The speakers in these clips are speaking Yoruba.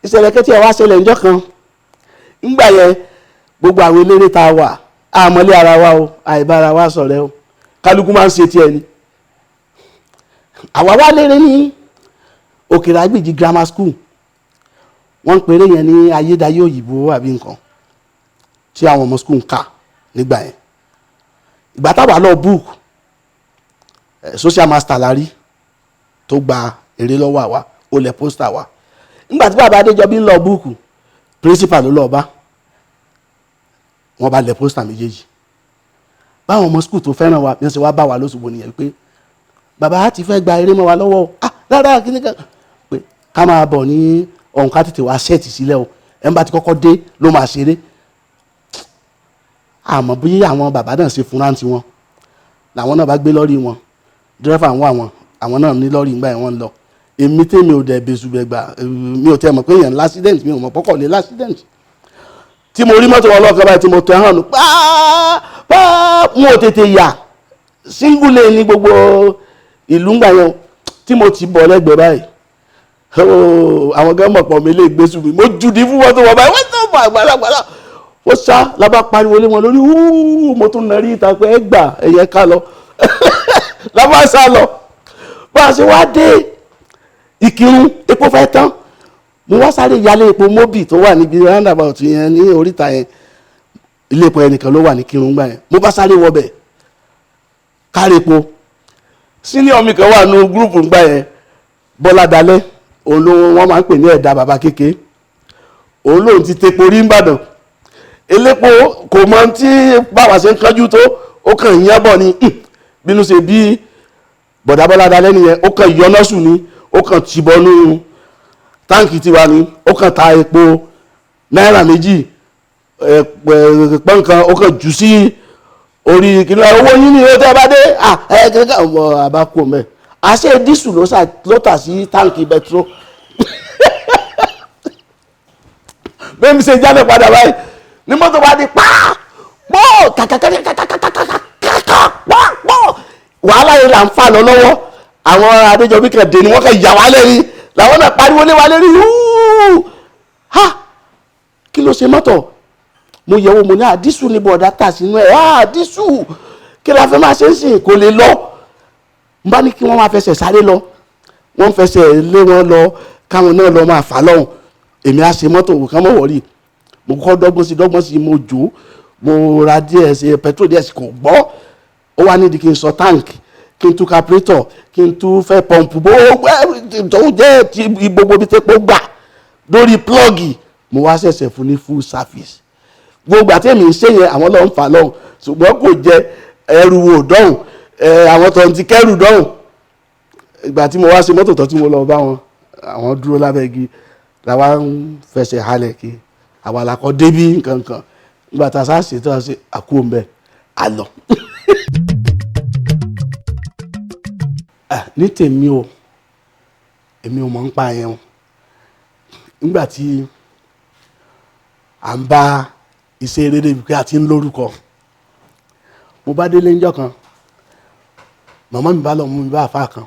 Ìṣẹ̀lẹ̀ kẹ́tì ẹ̀ wá ṣẹlẹ̀ ńjọ́ kan. Ńgbà yẹn gbogbo àwọn eléré tá a wà, àmọ́lé ara wa o, àìbára wa sọ̀rẹ́ o, kálukú máa ń ṣe tiẹ̀ ni. Àwa wá léré ní Òkèrè Àgbìjì Grammar School. Wọ́n ń pèrè yẹn ní ayédáyé òyìnbó àbí nǹkan tí àwọn ọmọ school ń kà nígbà yẹn. Ìgbà táwa lọ book, social master la rí tó gba èrè lọ́wọ́ àwa, ó lẹ̀ poster wa. Nígbà tí bàbá Adéjọbí ń lọ book, principal ló lọ bá wọ́n, bá lẹ̀ poster méjèèjì. Báwọn ọmọ school tó fẹ́ràn wa bí wọ́n ṣe wá bá wa lóṣogbo nìyẹn pé bàbá ti fẹ́ gba eré mọ́ wa lọ́wọ́ o. Ah, rárá, kí ni ká pé ká máa bọ̀ ní ọ̀hún, ká tètè wá set sílẹ̀ o, ẹ̀ ń bá ti kọ́kọ́ dé ló máa ṣeré. Àmọ́ bí àwọn bàbá náà ṣe fúnra tiwọn làwọn náà bá gbé lọ́rí wọn, dírẹ́fà ń wà wọn, àwọn náà ní lọ́rí ńgbà yẹn, wọ́n ń lọ. Èmi tèmi ò dẹ̀ bẹ̀sùbẹ̀gbà, mi ò tẹ́ mọ̀ pé èèyàn l'accident, mi ò mọ̀ pọ́kọ̀ lé l'accident. Tí mo rí mọ́tò wọn lọ́kàn báyìí, tí mo tẹ̀ hàn nù pàápàá, mo ò tètè yà. Single lane ní gbogbo ìlú ńgbà yẹn. Tí mo ti bọ̀ lẹ́gbẹ̀ẹ́ báyìí, àwọn gan mọ̀ pọ̀ mi lè gbé sùn mi, mo jùdí fún mọ́tò wọn báyìí, wọ́n tó bọ̀ àgbàlagbàlà ó sá lábá pariwo lé wọn lórí wúúú. Mo tún narí ìta pé ẹ gbà, ẹ̀yẹ ká lọ, lábá sá lọ. Bá a ṣe wá dé Ìkírun, epo fẹ́ tán. Mo wá sáré yálé epo Mobil tó wà níbi roundabout yẹn ní oríta yẹn. Ilé epo ẹnìkan ló wà ní Kírun gbà yẹn. Mo bá sáré wọbẹ̀ kárí epo. Senior mi kan wà nínú group ńgbà yẹn, Bọ́lá Dalẹ́, òun ló wọ́n máa ń pè ní ẹ̀dá bàbá kékeré. Òun lòun ti tepo rí nìbàdàn. Elépo kò mọ tí báwa ṣe ń kánjú tó, ó kàn yán bọ̀ ni. Bínú ṣe bí bọ̀dá Bọ́lá Dalẹ́ nìyẹn, ó kàn yọná sùn ni, ó kàn tìbọnú táǹkì tiwa ni, ó kàn ta epo náírà 2 pọ́nkan, ó kàn jù sí orí kìnìún. Owó yín ni ó tẹ́ bá dé ẹ kìnìún ọmọ àbákò mẹ́. Àṣẹ diesel ló tà sí táǹkì bẹtiró. Bẹ́ẹ̀ mi ṣe jáde padà báyìí ní mọ́tò bá di pàá pọ́ kàkàkàkàkàkàkàkà pọ́. Wàhálà yìí là ń fà lọ lọ́wọ́. Àwọn Adéjọbí kan dé ni wọ́n kàn yà wá lẹ́rìí, làwọn náà pariwo lé wa lérí wúúú. Ha, kí ló ṣe mọ́tò? Mo yẹ̀wò, mo ní àdísù ní bọ̀dá tà sínú ẹ̀. Àdísù kí la fẹ́ máa ṣe ń sìn? Kò lè lọ. N bá ní kí wọ́n máa fẹsẹ̀ sáré lọ, wọ́n fẹsẹ̀ lé wọn lọ, káwọn náà lọ máa fà lọ́hùn. Èmi á ṣe mọ́tò wò kán mọ̀ wọ̀rí. Mo kọ́ dọ́gbọ́n sí, dọ́gbọ́n sí, mo jò, mo ra díẹ̀ ṣe petrol díẹ̀ sí, kò gbọ́. Ó wá nídìí kí n sọ táǹkì, kí n tú carburetor, kí n tú fẹ́ pọ̀mpù, bó tó jẹ́ ti gbogbo ibi tẹ́pọ̀ gbà lórí plọ́ọ̀gì. Mo wá ṣẹ̀ṣẹ̀ fún ní full service. Gbogbo àti èmi ń ṣe yẹn, àwọn lọ́n ń fà lọ́hùn, ṣùgbọ́n kò jẹ ẹrù wò dọ́hùn, àwọn tó ń ti kẹ́rù dọ́hùn. Ìgbà tí mo wá ṣe mọ́tò tó, tí mo lọ bá wọn, àwọn dúró lábẹ́ igi, làwa ń fẹsẹ̀ halẹ̀ kí àwa la kọ́ débí nǹkan kan. Nígbà tá a sá ṣe tó a ṣe àkó ń bẹ àlọ́. Ní tèmi o, èmi ò mọ̀ ń pa yẹn o. Nígbà tí à ń bá iṣẹ́ eré débi pé a ti ń lórúkọ, mo bá délé ńjọ́ kan, màmá mi bá lọ mú mi bá àfáà kan.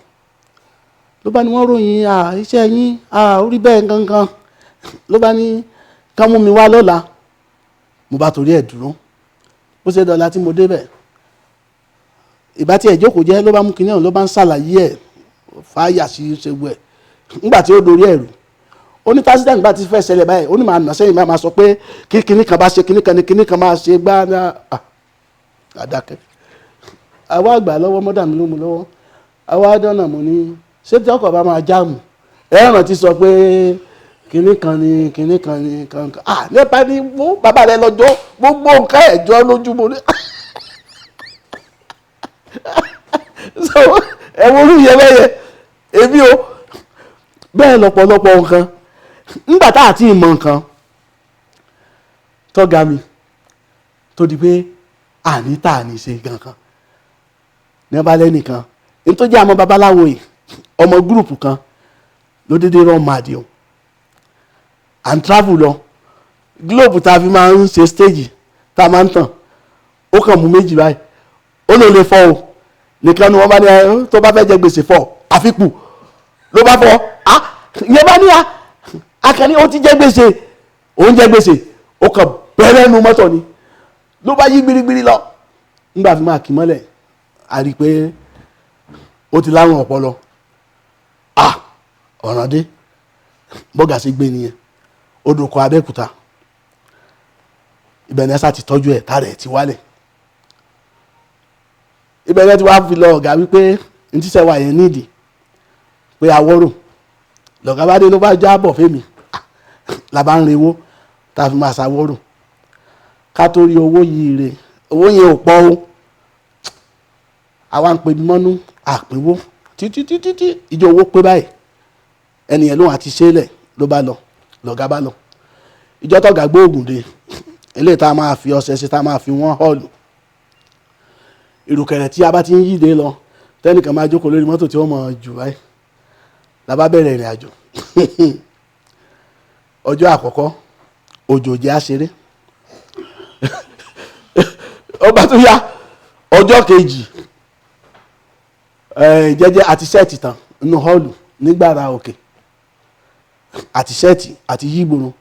Ló bá ní wọ́n ròyìn iṣẹ́ yín orí bẹ́ẹ̀ gangan. Ló bá ní ká mú mi wá lọ́la. Mo bá torí ẹ̀ dúró. Bó ṣe dọ̀la tí mo débẹ̀, ìbá tí ẹ̀ jókòó jẹ́, ló bá mú kinní ọ̀hún, ló bá ń ṣàlàyé ẹ̀ fáyà sí ṣègbè ẹ̀. Nígbà tí ó dorí ẹ̀rù, ó ní tásídẹ̀ǹtì bá ti fẹ́ ṣẹlẹ̀ báyìí, ó ní màá nà sẹ́yìn, máa sọ pé kí kinní kan bá ṣe kinní kan ní kinní kan máa ṣe gbá náà. Àdàkẹ́ àwa àgbà lọ́wọ́ mọ́dà mi ló mú lọ́wọ́. Àwa dọ́nà, mo ní ṣé tí ọkọ̀ bá máa jáàmù, ẹ rántí sọ pé kinní kan ní kinní kan ní kankan. Nípa ní mú bàbá rẹ lọ́jọ́ gbogbo nǹkan ẹ̀jọ́ lójú. Mo ní so ẹ wo orú yẹn bẹ́yẹ. Èmi o, bẹ́ẹ̀ lọ́pọ̀lọpọ̀ nǹkan nígbà tá àti ìmọ̀ nǹkan tọ́ga mi tó di pé àní tá à ní ṣe kankan ní ọba lẹ́nìkan ní tó jẹ́ àmọ́ babaláwo yìí, ọmọ group kan ló dédé rán màdì o. À ń travel lọ, globe tá a fi máa ń ṣe stage tá a máa ń tàn, ó kàn mú méjì báyìí, ó lò lè fọ́ o. Nìkan ni wọ́n bá ní ẹ tó bá fẹ́ jẹ gbèsè fọ́ àfikù ló bá fọ́. Ah, ìyẹn bá ní a Akànní ó ti jẹ gbèsè, ó ń jẹ gbèsè, ó kàn bẹ̀rẹ̀ nu mọ́tò ni ló bá yí gbirigbiri lọ. Nígbà fi máa kì mọ́lẹ̀, a rí i pé ó ti lárùn ọpọlọ. Ah, ọ̀ràn dé. Bọ́gà sí gbé nìyẹn, ó dòkọ Abẹ́òkúta. Ibẹ̀ ni ẹ sá ti tọ́jú ẹ̀, tá rẹ̀ ti wálẹ̀. Ibẹ̀ ni ẹ ti wá fi lọ ọ̀gá wípé n tíṣẹ́ wa yẹn nídìí pé awọ́rò lọ̀gá bá dé, ló bá jábọ̀ fẹ́mi la bá ń rewó tá a fi máa ṣàwọ́rò ká tó rí owó yìí rè. Owó yẹn ò pọ̀ o, àwa ń pè mọ́nú àpéwó títí títí tí ìjọ owó pé báyìí. Ẹnìyẹn lóhùn àti ṣẹlẹ̀ ló bá lọ, lọ̀gá bá lọ. Ìjọ tọ̀gá gbóògùn dé, eléyìí tá a máa fi ọṣẹ ṣe, tá a máa fi wọ́n họ́ọ̀lù ìrùkẹ̀rẹ̀ tí a bá ti ń yíde lọ, tẹ́nìkan máa jókòó lórí mọ́tò tí wọ́n mọ̀ jù báyìí, la bá bẹ̀rẹ̀ ìrìn àjò. Ọjọ́ àkọ́kọ́, òjò jẹ́ àṣeré. Ọba tó yá, ọjọ́ kejì, jẹ́jẹ́ àti sẹ́ẹ̀tì tán nínú họ́ọ̀lù nígbàrà òkè àti sẹ́ẹ̀tì àti yígboro.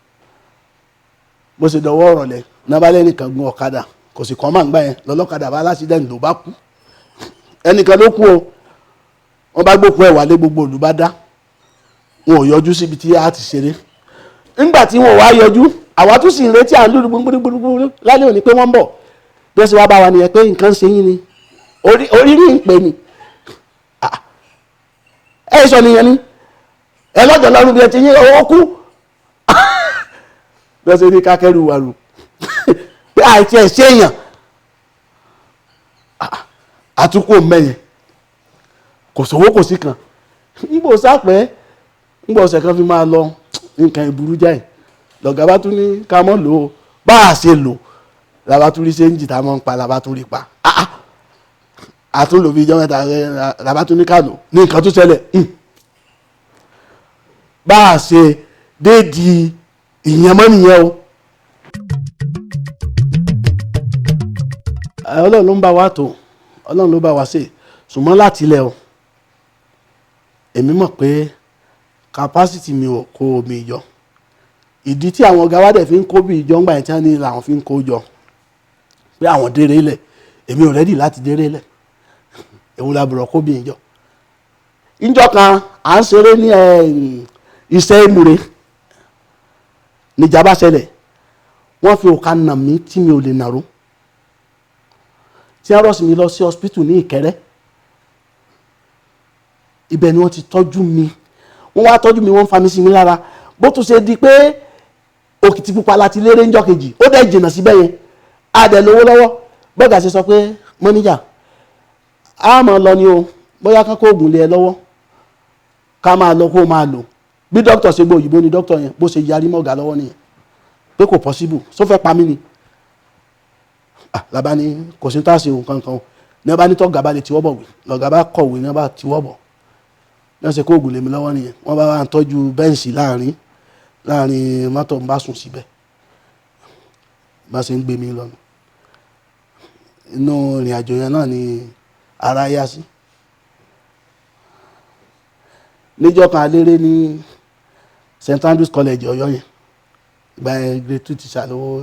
Bó ṣe dọwọ́ ọ̀rọ̀lẹ̀ nábàlẹ́ nìkan gun ọ̀kadà, kò sì kàn máa ń gbà yẹn lọ́lọ́kadà bá lásìdẹ́ǹtì ló bá kú. Ẹnìkan ló kú o. Wọ́n bá gbókú ẹ̀ wálé, gbogbo òlú bá dá, wọn ò yọjú síbi tí a ti ṣeré. Nígbà tí wọn ò wá yọjú, àwa tún sì ń retí, à ń lùlù gbúgbúrúgbúrú lálẹ́ òní pé wọ́n ń bọ̀. Bí wọ́n ṣe wá bá wa nìyẹn pé nǹkan ń ṣe yín ni, orí rí ń pè ní ẹ sọ nìyẹn ni ẹ lọ́jọ́ lọ́rùn bí ẹ ti yín owó kú. Bí wọ́n ṣe ní kákẹ́rù wà rù pé àìtí ẹ̀ ṣe èèyàn àtúkò mẹ́yìn, kò sówó kò sí kan. Ngbò sápẹ́ ngbò ọ̀sẹ̀ kan fi máa lọ, nǹkan ìburú jáì. Lọ̀gá bá tún ní ká mọ́ lò ó. Bá a ṣe lò làbá tún rí séńjì tá a mọ́ ń pa, làbá tún rí pa. Àtúnlò bíi ijọ́ mẹ́ta, làbá tún ní ká lò ní nǹkan tó ṣẹlẹ̀. Bá a ṣe déèdì ìyẹn mọ́ nìyẹn o. Ọlọ́run ló ń bá wa tó, Ọlọ́run ló bá wa ṣe. Ṣùgbọ́n láti ilẹ̀ o, èmi mọ̀ pé capacity mi ò kó omi jọ. Ìdí tí àwọn ọ̀gá wa dẹ̀ fi ń kó bí ìjọ ńgbà yẹn tí wọ́n ní làwọn fi ń kó jọ pé àwọn déré lẹ̀, èmi ò rẹ́dì láti déré lẹ̀. Èwo la bùrọ̀ kó bí ìjọ. Ìjọ kan à ń ṣeré ní iṣẹ́ ìmúre níjà bá ṣẹlẹ̀, wọ́n fi òkà nà mí tí mi ò lè nàró, tí wọ́n rọ̀ṣì mi lọ sí hospital ní Ìkẹrẹ́. Ibẹ̀ ni wọ́n ti tọ́jú mi, wọ́n wá tọ́jú mi, wọ́n ń fa mi sí mi lára. Bó tún ṣe di pé Òkìtìpupa láti léré ńjọ́ kejì, ó dẹ̀ jìnnà síbẹ̀ yẹn, a dẹ̀ lówó lọ́wọ́. Bọ́gà ṣe sọ pé mọ́níjà a máa lọ ni o, bóyá ká kó oògùn lé ẹ lọ́wọ́ ká máa lọ kó máa lò. Bí dókítà ṣe gbọ́ òyìnbó ni dókítà yẹn, bó ṣe yarí mọ́gà lọ́wọ́ nìyẹn pé kò possible, só fẹ́ pa mí ni. Làbá ní kò sí tá a ṣe òun kankan ní ọba ní tọ́gà bá lè tiwọ́ bọ̀ wí, lọ́gà bá kọ̀wé ní ọba tiwọ́ bọ̀ ní ọ̀sẹ̀ kó oògùn lèmi lọ́wọ́ nìyẹn. Wọ́n bá wà ń tọ́jú bẹ́ǹsì láàrin láàrin mọ́tò, ń bá sùn síbẹ̀, bá ṣe ń gbé mi lọ́nà inú ìrìn àjò yẹn náà ni ara yá sí. Níjọ́ kan aléré ní St Andrews College Ọ̀yọ́ yẹn, gba yẹn grade 2 teacher ló,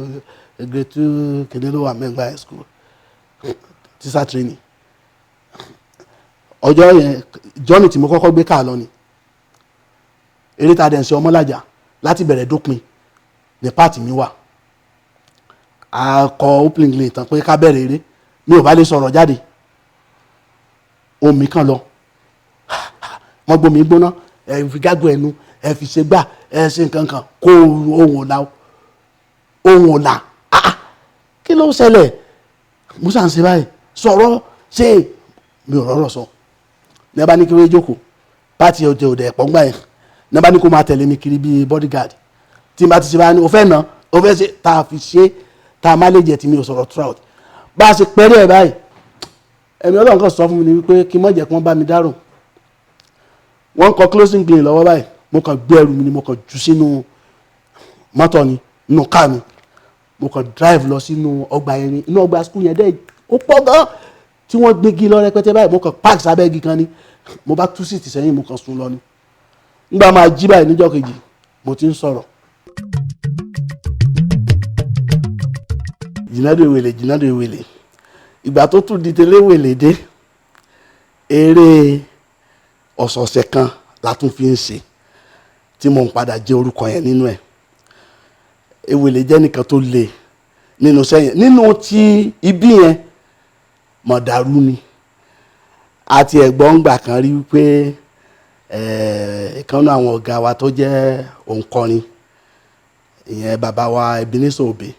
grade 2 kéde ló wà mẹ́gbà yẹn, school teacher training. Ọjọ́ yẹn journey tí mo kọ́kọ́ gbé káà lọ ni eré tá a dẹ̀ ń ṣe Ọmọlájà láti bẹ̀rẹ̀ dópin ní pààtì mi wà. A kọ opening lè tán pé ká bẹ̀rẹ̀ eré, mi ò bá lè sọ̀rọ̀ jáde, omi kan lọ, wọ́n gbomi gbóná, ẹ fi gágùn ẹnu, ẹ fi ṣe gbà, ẹ ṣe nǹkan kan kó ohun ọ̀la, ohun ọ̀la. Kí ló ń ṣẹlẹ̀? Musa ń ṣe báyìí sọ̀rọ̀ ṣe mi ò rọ̀rọ̀ sọ. Ní abá ní kí wọ́n jókòó pàtì òde òde ẹ̀pọ̀ ńgbà yẹn, ní abá ní kó máa tẹ̀lé mi kiri bíi bodyguard, tí n bá ti ṣe báyìí o fẹ́ nà o fẹ́ ṣe tá a fi ṣe tá a má lè jẹ tí mi ò sọ̀rọ̀ throughout. Bá a ṣe pẹ́rẹ́ ẹ̀ báyìí, ẹ̀mí Ọlọ́run kan sọ fún mi ni wípé kí n má jẹ́ kí wọ́n bá mi dárò. Wọ́n kọ closing glean lọ́wọ́ báyìí, mo kàn gbé ẹrù mi ni mo kàn jù sínú mọ́tò ni, nínú káà mi, mo kàn drive lọ sínú ọgbà yẹn ni. Inú ọgbà school yẹn dẹ́ ó pọ̀ gan tí wọ́n gbégi lọ rẹpẹtẹ báyìí, mo kàn park sábẹ́ igi kan ni, mo bá tú síìtì sẹ́yìn, mo kàn sùn lọ ni. Nígbà máa jí báyìí níjọ́ kejì, Mo ti ń sọ̀rọ̀. Jìnàdù Ewèlè, Jìnàdù Ewèlè, ìgbà tó tún di tẹlẹ́wèlè dé, eré ọ̀sọ̀ọ̀sẹ̀ kan la tún fi ń ṣe tí mo ń padà jẹ́ orúkọ yẹn nínú ẹ̀. Ewèlè jẹ́ nìkan tó le nínú sẹ́yìn nínú ti ibi yẹn, mọ̀dàrú ni. Àti ẹ̀gbọ́n gbà kan rí wípé ìkan nínú àwọn ọ̀gá wa tó jẹ́ òǹkọrin, ìyẹn bàbá wa Ebenezer Obey,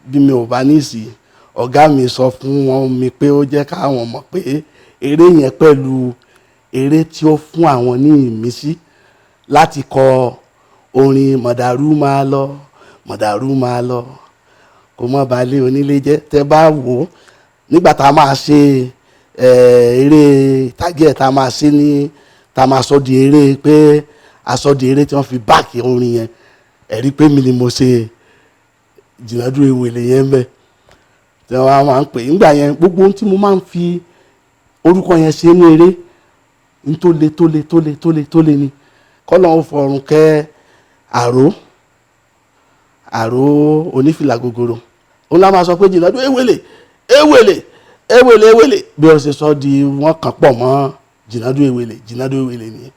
bí mi ò bá ní sí, ọ̀gá mi sọ fún wọn mi pé ó jẹ́ káwọn mọ̀ pé eré yẹn pẹ̀lú eré tí ó fún àwọn ní ìmísí láti kọ orin mọ̀dàrú máa lọ, mọ̀dàrú máa lọ, kò mọ̀ balẹ̀ onílé jẹ́. Tẹ́ bá wò ó nígbà tá a máa ṣe eré ìtàgé ẹ̀, tá a máa ṣe ní tá a máa sọ di eré, pé a sọ di eré tí wọ́n fi báàkì orin yẹn, ẹ̀rí pé mi ni mo ṣe Jìnàdù Ewèlè yẹn bẹ́ẹ̀ tí wọ́n máa ń pè nígbà yẹn. Gbogbo ohun tí mo máa ń fi orúkọ yẹn ṣe ní eré ń tó le tó le tó le tó le tó le ni. Kọ́lọ́ ń fọrùn kẹ́ àró àró onífìlà gogoro, òun lá máa sọ pé Jìnàdù Ewèlè, Ewèlè, Ewèlè, Ewèlè. Bí wọ́n ṣe sọ di wọ́n kàn pọ̀ mọ́ Jìnàdù Ewèlè, Jìnàdù Ewèlè nìyẹn.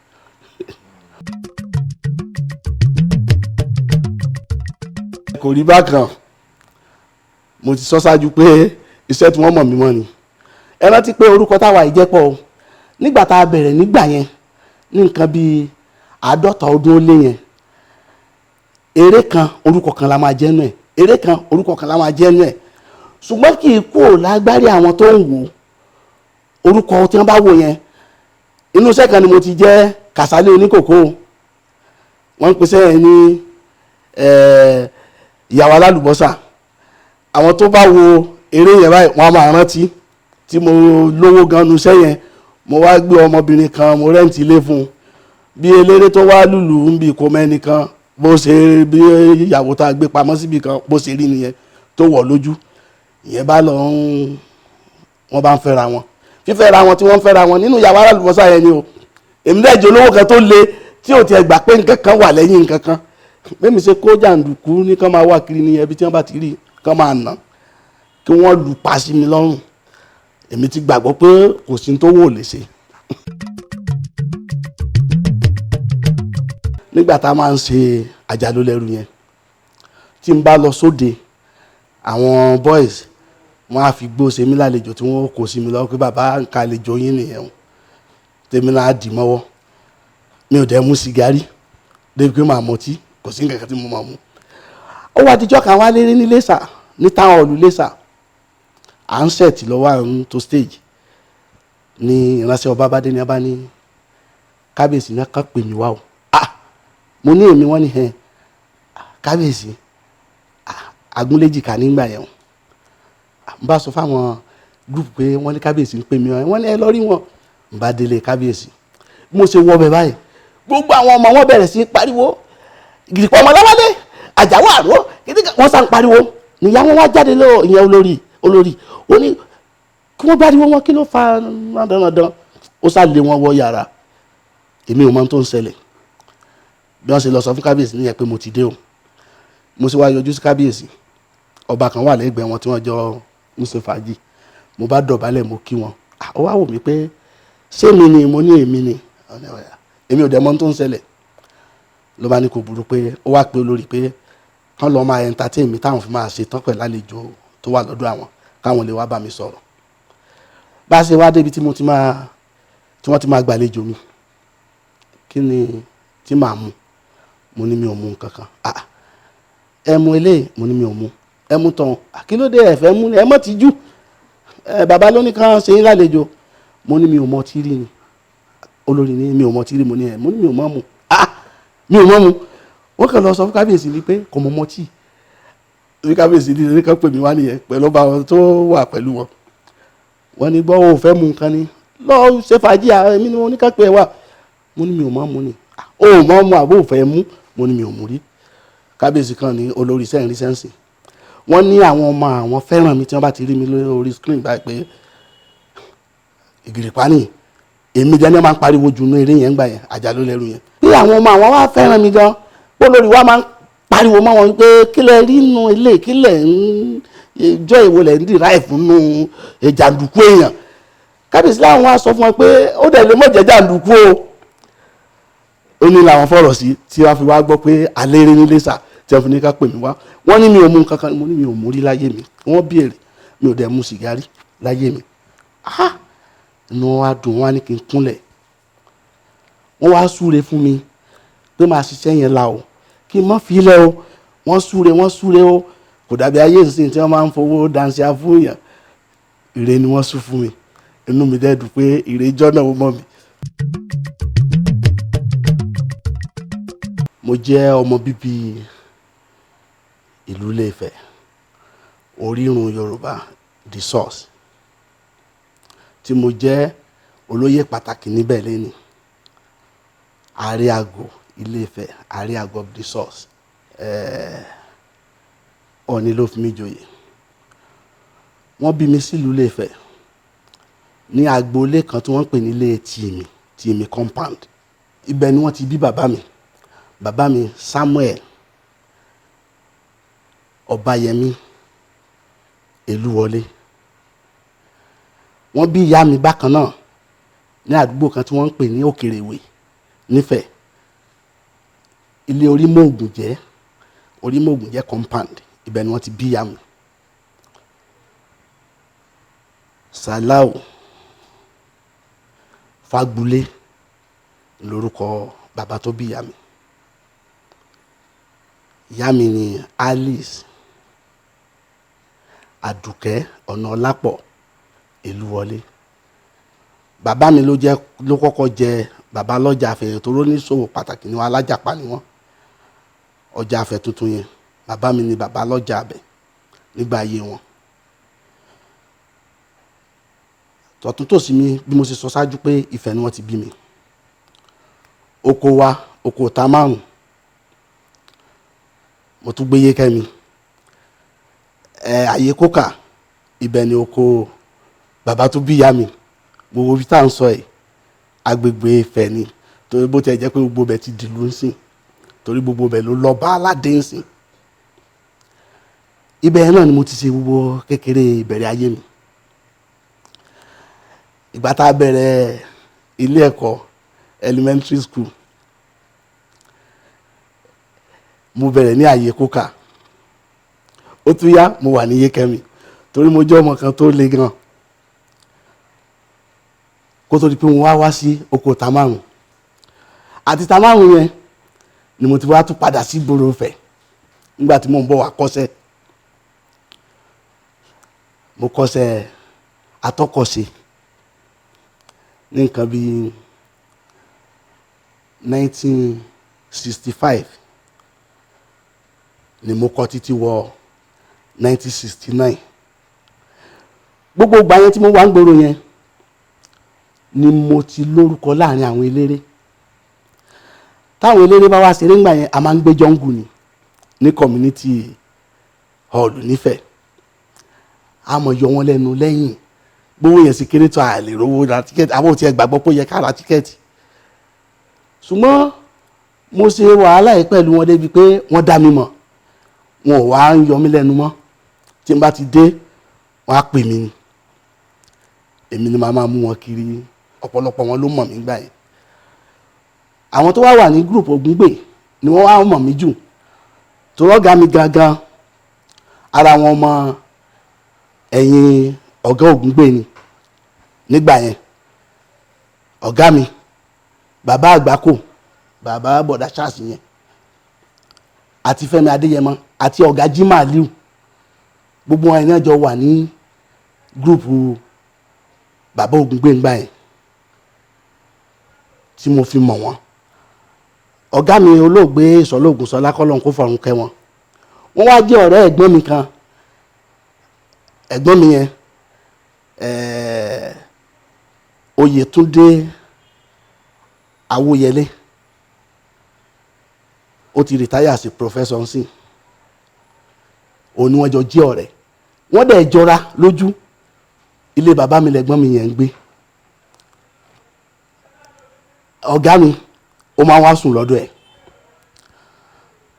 Kò rí bákan. Mo ti sọ ṣáájú pé iṣẹ́ tí wọ́n mọ̀ mí mọ́ ni. Ẹ rántí pé orúkọ táwa yìí jẹ́ pọ̀ o. Nígbà tá a bẹ̀rẹ̀ nígbà yẹn, ní nǹkan bíi 50 ọdún ó lé yẹn, eré kan orúkọ kan la máa jẹ́ nù ẹ̀, eré kan orúkọ kan la máa jẹ́ nù ẹ̀. Ṣùgbọ́n kì í kú ò lágbárí àwọn tó ń wò orúkọ tí wọ́n bá wò yẹn. Inú iṣẹ́ kan ni mo ti jẹ́ Kàsálí oníkòkó. Wọ́n ń pèsè ẹ̀ ní ìyàwó alálùbọ́sà. Àwọn tó bá wo eré yẹn báyìí, wọ́n á máa rántí tí mo lówó gan nu iṣẹ́ yẹn. Mo wá gbé ọmọbìnrin kan, mo rẹ́ǹtì ilé fún un, bí eléré tó wá lùlù ń bi kò mẹ́nìkan, bó ṣe bí ìyàwó tá a gbé pamọ́ síbi kan bó ṣe rí nìyẹn tó wọ̀ lójú. Ìyẹn bá lọ ń wọ́n bá ń fẹ́ra wọn, fífẹ́ra wọn tí wọ́n ń fẹ́ra wọn nínú ìyàwó alálùbọ́sà yẹn ni o. Èmi náà jẹ́ olówó kan tó le tí ò tiẹ̀ gbà pé nǹkan kan wà lẹ́yìn nǹkan kan. Bẹ́ẹ̀ mi ṣe kó jàǹdùkú ní kán máa wá kiri ní ẹbí tí wọ́n bá ti rí kán máa nà kí wọ́n lù pa sí mi lọ́rùn. Èmi ti gbàgbọ́ pé kò sí tó wò lè ṣe. Nígbà tá a máa ń ṣe àjàló lẹ́rù yẹn, tí n bá lọ sóde, àwọn boys wọ́n á fi gbó ṣe mí lálejò tí wọ́n kò sí mi lọ́wọ́ pé bàbá nǹkan àlejò yín nìyẹn o, tèmi náà á dì mọ́wọ́. Mi ò dẹ̀ mú sìgárì débi pé màá mọtí, kò sí nǹkan kan tí mo máa mú. Ó wá dijọ́ kan wá léré ní Iléṣà, ní táwọn ọ̀lú Iléṣà, à ń sẹ̀tì lọ́wọ́, à ń to stage ní ìránṣẹ́ ọba bá dé ní abá ní kábíyèsí náà kàn pè mí wá o. Ah, mo ní èmi. Wọ́n ní hẹ́n kábíyèsí agúnléjìká nígbà yẹn o. N bá sọ fáwọn group pé wọ́n ní kábíyèsí ń pè mí, wọ́n ní ẹ lọ rí wọn. N bá délé kábíyèsí, bí mo ṣe wọ ọbẹ̀ báyìí, gbogbo àwọn ọmọ wọn bẹ̀rẹ̀ sí í pariwo gìrìpọ̀ ọmọ láwálé àjàwọ̀ àrò, wọ́n sá ń pariwo. Níyà wọn wá jáde lọ, ìyẹn olórí olórí ó ní kí wọ́n bá rí wọn, kí ló fa dandandan. Ó sá lé wọn wọ yàrá. Èmi ò mọ ohun tó ń ṣẹlẹ̀. Bí wọ́n ṣe lọ sọ fún kábíyèsí nìyẹn pé mo ti dé o. Mo sì wá yọjú sí kábíyèsí. Ọba kan wà lẹ́gbẹ̀ẹ́ wọn tí wọ́n jọ ń ṣe fàájì. Mo bá dọ̀bálẹ̀, mo kí wọn. Ó wá wò mí pé ṣé mi ni? Mo ní èmi ni, èmi ò dẹ̀ mọ ohun tó ń ṣẹlẹ̀. Ló bá ní kò burú, pé ó wá pé olórí pé kán lọ́ọ́ máa entertain mi táwọn fi máa ṣe tán pẹ̀lú àlejò tó wà lọ́dọ̀ àwọn, káwọn lè wá bá mi sọ̀rọ̀. Bá a ṣe wá débi tí mo ti máa tí wọ́n ti máa gbàlejò mi, kí ni tí màá mu? Mo ní mi ò mu nǹkan kan. Ah, ẹ mu eléyìí. Mo ní mi ò mu. Ẹ mu tán. Kí ló dé? Ẹ fẹ́ mú ni, ẹ mọ̀ ti jú ẹ. Bàbá ló ní kán ṣe yín lálejò. Mo ní mi ò mọ tí rí ni. Olórí ní mi ò mọ tí rí. Mo ní ẹ, mo ní mi ò mọ mu. Ah, mi ò mọ mu. Wọ́n kàn lọ sọ fún kábíyèsí ni pé kò mọ mọ tí ní. Kábíyèsí ní kán pè mí wá nìyẹn pẹ̀lú ọba wọn tó wà pẹ̀lú wọn. Wọ́n ní gbọ́ ò fẹ́ mu nǹkan ni, lọ ṣe fàájì. Èmi ni mo ní ká pè é wá. Mo ní mi ò mọ mu ni. O ò mọ mu àbó ò fẹ́ mu? Mo ní mi ò mú rí. Kábíyèsí kan ní olórí sẹ́yìn rí sẹ́ǹsì. Wọ́n ní àwọn ọmọ àwọn fẹ́ràn mi tí wọ́n bá ti rí mi lórí screen báyìí pé ìgìrìpá nìyí. Èmi dẹ́ni máa ń pariwo jù nú eré yẹn gbà yẹn, Àjàló lẹ́rú yẹn. Bí àwọn ọmọ àwọn wá fẹ́ràn mi gan, pé olórí wa máa ń pariwo mọ́ wọn pé kí lẹ rí nù ilé, kí lẹ ń jọ ìwo lẹ ń dìráìfù nù jàǹdùkú èèyàn. Kábíyèsí láwọn wá sọ fún wọn pé ó dẹ̀ lè mọ̀ jẹ́ jàǹdùkú o. Ó ní làwọn fọ̀rọ̀ sí tí wọ́n fi wá gbọ́ pé alẹ́rẹ́ nílé sà, tí wọ́n fi ní ká pè mí wá. Wọ́n ní mi ò mú nǹkan kan, mo ní mi ò mú rí láyé mi. Wọ́n béèrè, mi ò dẹ̀ mu sìgárì láyé mi. Ah, inú wọn wá dùn, wọn wá ní kí n kúnlẹ̀, wọ́n wá súre fún mi pé máa ṣiṣẹ́ yẹn la o, kí n má fi lẹ̀ o. Wọ́n súre, wọ́n súre o. Kò dàbí ayé ìsìn tí wọ́n máa ń fowó dansia fún yàn. Ire ni wọ́n sú fún mi, inú mi dẹ̀ dùn pé ire ìjọ náà ó mọ̀ mi. Mo jẹ́ ọmọ bíbí ìlú Ilé-Ifẹ̀, orírun Yorùbá, the source, tí mo jẹ́ olóyè pàtàkì níbẹ̀ lẹ́ni, Ààrẹ Àgọ́ Ilé-Ifẹ̀, Ààrẹ Àgọ́ of the source. Ọọ̀ni ló fi mí joyè. Wọ́n bí mi sílùú Ilé-Ifẹ̀ ní agboolé kan tí wọ́n ń pè ní ilé Tìmì, Tìmì compound. Ibẹ̀ ni wọ́n ti bí bàbá mi. Bàbá mi Samuel Ọbáyẹmí Elúwọlé. Wọ́n bí ìyá mi bákan náà ní àdúgbò kan tí wọ́n ń pè ní Òkèrèwé nífẹ̀ẹ́, ilé Orímọ̀ògùnjẹ́, Orímọ̀ògùnjẹ́ compound. Ibẹ̀ ni wọ́n ti bí ìyá mi. Salau Fagbulé lórúkọ bàbá tó bí ìyá mi. Ìyá mi ni Alice Àdùkẹ́ Ọ̀nàọlápọ̀ Elúwọlé. Bàbá mi ló jẹ́ ló kọ́kọ́ jẹ bàbá lọ́jà Afẹ̀, tó róníṣòwò pàtàkì ni wọ́n, alájàpá ni wọ́n. Ọjà Afẹ̀ tuntun yẹn, bàbá mi ni bàbá lọ́jà abẹ nígbà ayé wọn. Tọ̀tún tòsì mi, bí mo ṣe sọ ṣáájú pé Ifẹ̀ ni wọ́n ti bí mi. Oko wa, oko ìta márùn, mo tún gbé Yékẹ́mi, ẹ àyè kókà, ibẹ̀ ni oko bàbá tó bí ìyá mi. Gbogbo ibi tá à ń sọ yìí, agbègbè Ifẹ̀ ni, torí bó tiẹ̀ jẹ́ pé gbogbo ibẹ̀ ti dìlú ń sìn, torí gbogbo ibẹ̀ ló lọ bá aládé ń sìn. Ibẹ̀ náà ni mo ti ṣe gbogbo kékeré ìbẹ̀rẹ̀ ayé mi. Ìgbà tá a bẹ̀rẹ̀ ilé ẹ̀kọ́ elementary school, mo bẹ̀rẹ̀ ní àyè kókà. Ó tún yá, mo wà ní Yékẹ́mi, torí mo jẹ́ ọmọ kan tó le gan, kó tó di pé mo wá wá sí oko Tamárùn. Àti Tamárùn yẹn ni mo ti wá tún padà sí ìgboro Ifẹ̀ nígbà tí mò ń bọ̀ wá kọ́ṣẹ́. Mo kọ́ṣẹ́ atọ́kọ̀ṣe ní nǹkan bíi 1965 ni mo kọ́ títí wọ 1969. Gbogbo ìgbà yẹn tí mo wà ń gbòòrò yẹn ni mo ti lórúkọ láàrin àwọn eléré. Táwọn eléré bá wá ṣeré ńgbà yẹn, a máa ń gbé jọ́ngù ni ní community hall nífẹ̀ẹ́. A mọ̀ yọ wọn lẹ́nu lẹ́yìn. Gbówó yẹn sì kéré tó, a lè rówó ra tíkẹ́ẹ̀tì. Àwọn ò tiẹ̀ gbàgbọ́ pé ó yẹ ká ra tíkẹ́ẹ̀tì, ṣùgbọ́n mo ṣe wàhálà yìí pẹ̀lú wọn débi pé wọ́n dá mi mọ̀, wọn ò wá ń yọ mí lẹ́nu mọ́. Tí n bá ti dé, wọ́n á pè mí ni, èmi ni màá máa mú wọn kiri. Ọ̀pọ̀lọpọ̀ wọn ló mọ̀ mí gbà yẹn. Àwọn tó wá wà ní group Ògúngbè ni wọ́n wá mọ̀ mí jù, torí ọ̀gá mi gangan, ara wọn ọmọ ẹ̀yìn ọ̀gá Ògúngbè ni nígbà yẹn. Ọ̀gá mi, bàbá Àgbákò, bàbá bọ̀dá ṣáàṣì yẹn, àti Fẹ́mi Adéyẹmọ, àti ọ̀gá Jimoh Aliu, gbogbo wọn iná jọ wà ní gúrùpù bàbá Ògúngbè ńgbà yẹn tí mo fi mọ̀ wọ́n. Ọ̀gá mi olóògbé Ìsọ̀lóògùn Sọlá, kọ́lọ́n kó fọ̀run kẹ́ wọn, wọ́n wá jẹ́ ọ̀rẹ́ ẹ̀gbọ́n mi kan. Ẹ̀gbọ́n mi yẹn, Oyètúndé Awóyẹlé, ó ti rìtáyà sí professor nsìn. Òun ni wọ́n jọ jẹ́ ọ̀rẹ́, wọ́n dẹ̀ jọra lójú. Ilé bàbá mi lẹ̀gbọ́n mi yẹn ń gbé. Ọ̀gá mi, ó máa ń wá sùn lọ́dọ̀ ẹ̀.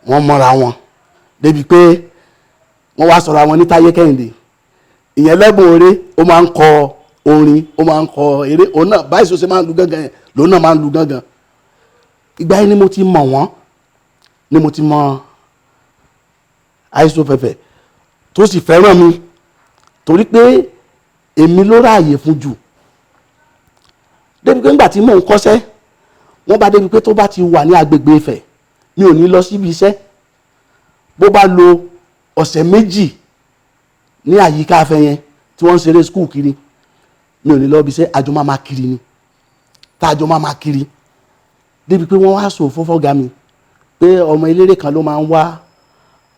Wọ́n mọ́ra wọn débi pé wọ́n wá sọ̀rọ̀ àwọn ní Táyé Kẹ́hìndé. Ìyẹn lẹ́bùn eré, ó máa ń kọ orin, ó máa ń kọ eré. Òun náà báyìí ṣe máa ń lu gángan yẹn lòun náà máa ń lu gángan. Ìgbà yẹn ni mo ti mọ̀ wọ́n, ni mo ti mọ̀ Àìsó Pẹpẹ, tó sì fẹ́ràn mi torí pé èmi ló ráàyè fún jù, débi pé ńgbà tí mò ń kọ́ṣẹ́, wọ́n bá débi pé tó bá ti wà ní agbègbè Ifẹ̀, mi ò ní lọ síbi iṣẹ́. Bó bá lo ọ̀sẹ̀ 2 ní àyíká afẹ́ yẹn tí wọ́n ń ṣeré school kiri, mi ò ní lọ bí iṣẹ́. Àjọ máa ma kiri ni, tá àjọ máa ma kiri, débi pé wọ́n wá sọ fọ́fọ́gá mi pé ọmọ eléré kan ló máa ń wá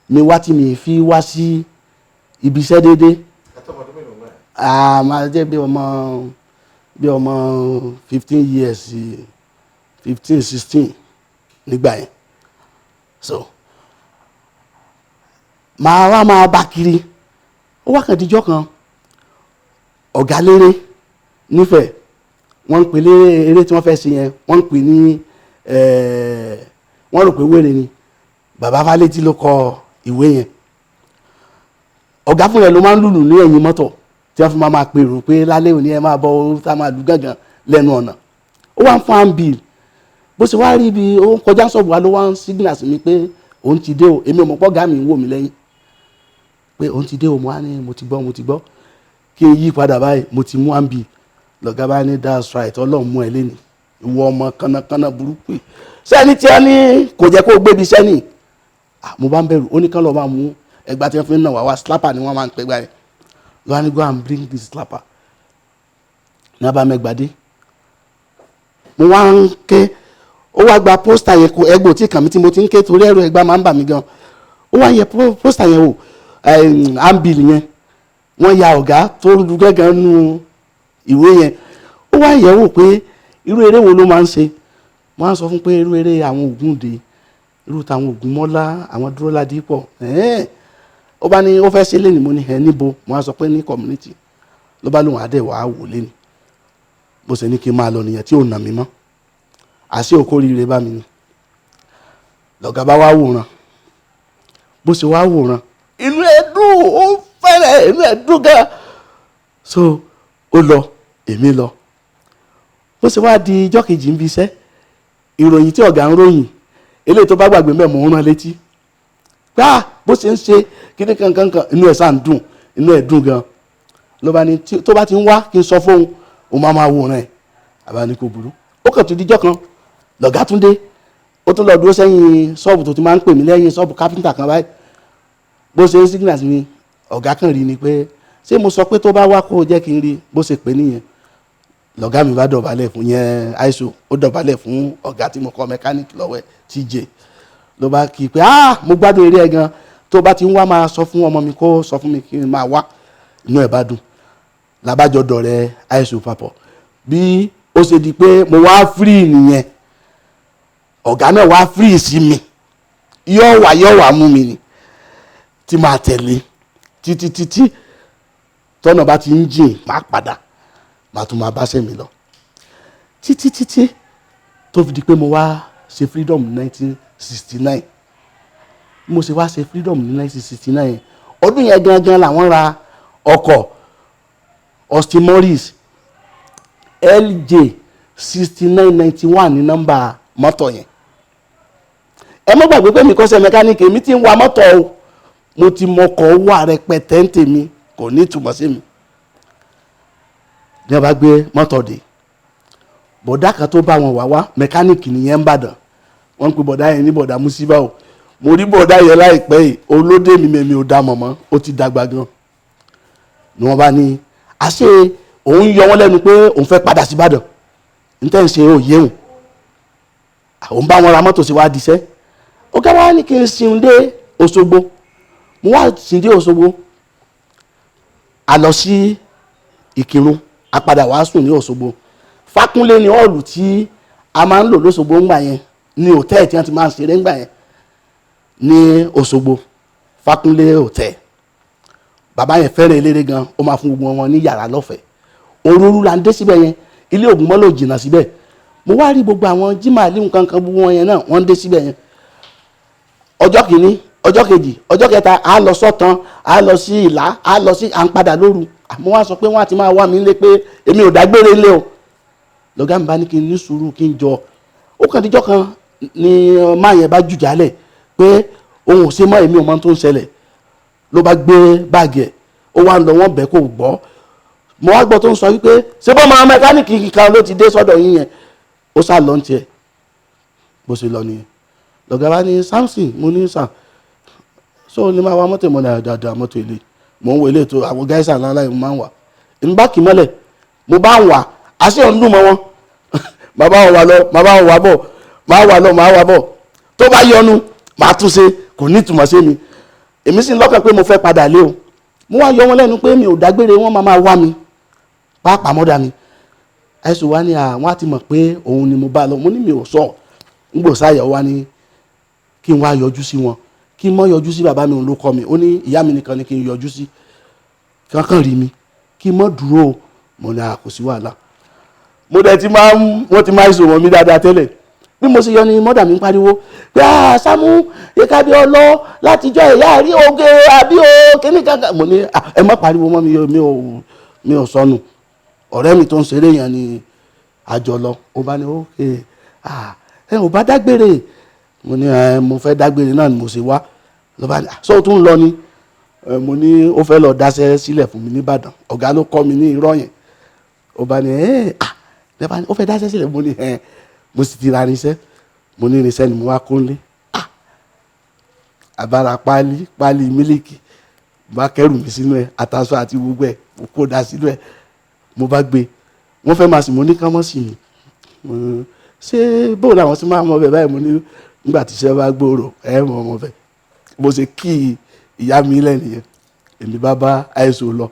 mi wá tí mi fi wá sí ibi iṣẹ́ déédéé. Ẹ tọ́ ọmọ ọdún mélòó náà? A máa jẹ́ bí ọmọ 15 years, 15, 16 nígbà yẹn. So màá wá máa bá kiri. Ó wá kàn díjọ́ kan, ọ̀gá léré nífẹ̀ẹ́, wọ́n ń pè léré, eré tí wọ́n fẹ́ ṣe yẹn, wọ́n ń pè ní wọ́n rò pé wéré ni. Bàbá Fálétí ló kọ ìwé yẹn. Ọ̀gá fún yẹn ló máa ń lùlù ní ẹ̀yìn mọ́tò tí wọ́n fi máa pèrò pé lálẹ́ òní ẹ máa bọ orú tá máa lù gángan lẹ́nu ọ̀nà. Ó wá ń fún handbill. Bó ṣe wá rí ibi ó ń kọjá sọ̀bù wa, ló wá ń signal sí mi pé òun ti dé o. Èmi ò mọ̀ pọ́ gá mi ń wò mí lẹ́yìn pé òun ti dé o. Mo wá ní mo ti gbọ́, mo ti gbọ́. Kí n yí padà báyìí, mo ti mú handbill. Lọ̀gá bá ní, "That's right, Ọlọ́run mú ẹ lẹ́nu, ìwọ ọmọ kànnàkànnà burúkú yìí. Sẹ́ni tí wọ́n ní kò jẹ́ kó o gbébi sẹ́ni." Ah, mo bá ń bẹ̀rù. Ó ní kán lọ́ọ́ máa mú ẹgbàá tí wọ́n fi ń nà wá wá. Slapper ni wọ́n máa ń pẹ́ gbà yẹn. Lọ́wọ́ ní, "Go and bring this slapper." Ní abá mẹ́gbàdé, mo wá ń ké. Ó wá gba poster yẹn, kó ẹgbẹ́ òtí kàn mí tí mo ti ń ké torí ẹ̀rọ ẹgbàá máa ń bà mí gan. Ó wá yẹ poster yẹn wò, handbill yẹn, wọ́n ya ọ̀gá tó lu gángan nú ìwé yẹn. Ó wá yẹ̀ wò pé irú eré wo ló máa ń ṣe. Wọ́n á sọ fún pé irú eré àwọn Ògúndé, irú tàwọn Ògúnmọ́lá, àwọn Dúró Ládípọ̀. Ó bá ní ó fẹ́ ṣe lẹ́nu. Mo ní ẹ̀ níbo? Mo á sọ pé ní community. Ló bá lóun àdẹ̀ wàá wò lẹ́nu. Bó ṣe ní kí n máa lọ nìyẹn tí ò nà mí mọ́. Àṣé òkórìíre bá mi ni. Lọ̀gá bá wá wòran. Bó ṣe wá wòran, inú ẹ̀ dùn, ó fẹ́rẹ̀, inú ẹ̀ dùn gan. So ó lọ, èmi lọ. Bó ṣe wá di ijọ́ kejì ń bi iṣẹ́, ìròyìn tí ọ̀gá ń ròyìn, eléyìí tó bá gbàgbé mẹ́, mò ń rán létí gbá bó ṣe ń ṣe kíní kankankan. Inú ẹ̀ sáà ń dùn, inú ẹ̀ dùn gan. Ló bá ní tó bá ti ń wá, kí n sọ fóun, òun máa máa wòran ẹ̀. Àbá ní kò burú. Ó kàn tún díjọ́ kan, lọ̀gá tún dé. Ó tún lọ dúró sẹ́yìn ṣọ́ọ̀bù tó ti máa ń pè mí, lẹ́yìn ṣọ́ọ̀bù kápẹ́ńtà kan báyìí. Bó ṣe ń signal sí mi, ọ̀gá kan rí ni pé ṣé mo sọ pé tó bá wá kó jẹ́ kí n rí. Bó ṣe pè nìyẹn. Lọ̀gá mi bá dọ̀bálẹ̀ fún yẹn, àìsàn ó dọ̀bálẹ̀ fún ọ̀gá tí mo kọ́ mẹkáníìkì lọ́wọ́ ẹ̀, TJ. Ló bá kí i pé, "Ah, mo gbádùn eré ẹ̀ gan. Tó bá ti ń wá, máa sọ fún ọmọ mi kó sọ fún mi kí n máa wá." Inú ẹ̀ bá dùn, làbájọ dọ̀rẹ́ àìsàn papọ̀. Bí ó ṣe di pé mo wá free nìyẹn. Ọ̀gá náà wá free sí mi, yóò wá, yóò wá mú mi ni tí máa tẹ̀lé títí títí. Tọ́nà bá ti ń jìn, máa padà, máa tún máa bá sẹ́mi lọ títí títí tó fi di pé mo wá ṣe freedom ní 1969. Mo ṣe wá ṣe freedom ní 1969, ọdún yẹn gangan làwọn ra ọkọ̀ Austin Morris LJ 6991 ní nọ́mbà mọ́tò yẹn. Ẹ má gbàgbé pé mi kọ́ṣẹ́ mẹkáníìkì, èmi ti ń wa mọ́tò o. Mo ti mọkọ̀ wà rẹpẹtẹ ń tèmi, kò ní ìtumọ̀ sí mi. Ní wọ́n bá gbé mọ́tò dé, bọ̀dá kan tó bá wọn wá wá, mẹkáníìkì nìyẹn ń bàdàn, wọ́n ń pe bọ̀dá yẹn ní bọ̀dá Musiba o. Mo rí bọ̀dá yẹn láìpẹ́ yìí, olóde mi mẹ́mi ò dá mọ̀mọ́, ó ti dàgbà gan. Ni wọ́n bá ní àṣé òun yọ wọ́n lẹ́nu pé òun fẹ́ padà sí Ìbàdàn, níta ń ṣe òye òun, òun bá wọn ra mọ́tò sí wá diṣẹ́. Ọ̀gá wa ní kí n sin dé Òṣogbo. Mo wá sin dé Òṣogbo, a lọ sí Ìkìrun, a padà wá sùn ní Òṣogbo. Fákúnlé ní hall tí a máa ń lò lóṣogbo ńgbà yẹn, ní hòtẹ́ẹ̀lì tí wọ́n ti máa ń ṣeré ńgbà yẹn ní Òṣogbo, Fákúnlé Hòtẹ́ẹ̀. Bàbá yẹn fẹ́ràn eléré gan, ó máa fún gbogbo wọn ní yàrá lọ́fẹ̀ẹ́. Òrùrù là ń dé síbẹ̀ yẹn, ilé Ògúnmọ́lá ò jìnnà síbẹ̀. Mo wá rí gbogbo àwọn jimá alimu kankan, gbogbo wọn yẹn náà wọ́n dé síbẹ̀ yẹn. Ọjọ́ kìíní, ọjọ́ kejì, ọjọ́ kẹta, a lọ sọ́tàn, a lọ sí ìlà, a lọ sí à ń padà lóru. Àmọ́ wá sọ pé wọ́n á ti máa wá mi lé pé èmi ò dágbére lé o. Lọ́gá mi bá ní kí n ní sùúrù, kí n jọ. Ó kàn díjọ́ kan ni máa yẹn bá jùjálẹ̀ pé òun ò ṣe mọ́, èmi ò mọ tó ń ṣẹlẹ̀. Ló bá gbé báàgì ẹ̀, ó wá ń lọ, wọ́n bẹ́ẹ̀ kò gbọ́. Mo wá gbọ́ tó ń sọ wípé ṣé bọ́ máa mẹkáníìkì kan ló ti dé sọ́dọ̀ yín yẹn. Ó sá lọ ní tiẹ̀, bó ṣe lọ nìyẹn. Lọ́gá bá ní, "Samson." Mo ní, "Sir." So ní máa wa mọ́tò mọ́ dáadáa, mọ́tò ilé mò ń wo ilé ètò àwọn gáísà ńlá yìí mo máa ń wà. Èmi bá kì í mọ́lẹ̀, mo bá ń wà, àṣé ò ń dùn mọ́ wọn. Màá bá wọn wà lọ, màá bá wọn wà bọ̀, màá wà lọ, màá wà bọ̀. Tó bá yọnu, màá tún ṣe, kò ní ìtumọ̀ sí mi. Èmi sì ń lọ́kàn pé mo fẹ́ padà lé o. Mo wá yọ wọn lẹ́nu pé mi ò dágbére, wọ́n máa máa wá mi, pàápàá mọ́dà mi. Àìsàn wa ni àwọn á ti mọ̀ pé òun ni mo bá lọ. Mo ní mi ò sọ. Ń gbò sáyẹ̀ wá ní kí n wá yọjú sí wọn, kí n mọ́ yọjú sí bàbá mi, òun ló kọ́ mi. Ó ní ìyá mi nìkan ni kí n yọjú sí, kankan rí mi, kí n mọ́ dúró o. Mo ní a kò sí wàhálà. Mo dẹ̀ ti máa ń, wọ́n ti máa ń sọ̀rọ̀ mi dáadáa tẹ́lẹ̀. Bí mo ṣe yọ ni mọ́dà mi ń pariwo pé, "Ah, Sàámú ìkàbí ọlọ látijọ́ ìyá rí oge àbí o kíní kankan." Mo ní, "Ah, ẹ má pariwo mọ́ mi, mi ò sọnù. Ọ̀rẹ́ mi tó ń ṣeré yẹn ni àjọ lọ." Ó bá ní, "Okay, ah, ẹ ò bá dágbére." Mo ní, "Ẹ mo fẹ́ dágbére náà ni mo ṣe wá." Ló bá ní, "Ah, sọ tún lọ ni?" Mo ní ó fẹ́ lọ dáṣẹ́ sílẹ̀ fún mi nìbàdàn, ọ̀gá ló kọ́ mi ní irọ́ yẹn. Ó bá ní, "Ẹ ah." Ló bá ní ó fẹ́ dáṣẹ́ sílẹ̀. Mo ní, "Ẹ mo sì ti ra irinṣẹ́." Mo ní irinṣẹ́ ni mo wá kó lé. Ah, àbára páálí páálí mílíkì, mo bá kẹ́rù mi sínú ẹ̀, àtàṣọ àti gbogbo ẹ̀, mo kó da sínú ẹ̀, mo bá gbé. Wọ́n fẹ́ máa sì, mo ní ká mọ́ sí mi. Ṣé bóun làwọn sì máa mọ bẹ́ẹ̀ báyìí? Mo ní nígbà tí iṣẹ́ bá gbòòrò, ẹ mọ̀ ọmọ bẹ́ẹ̀. Mo ṣe kí ìyá mi lẹ́nu yẹn, èmi bá bá àìsàn lọ.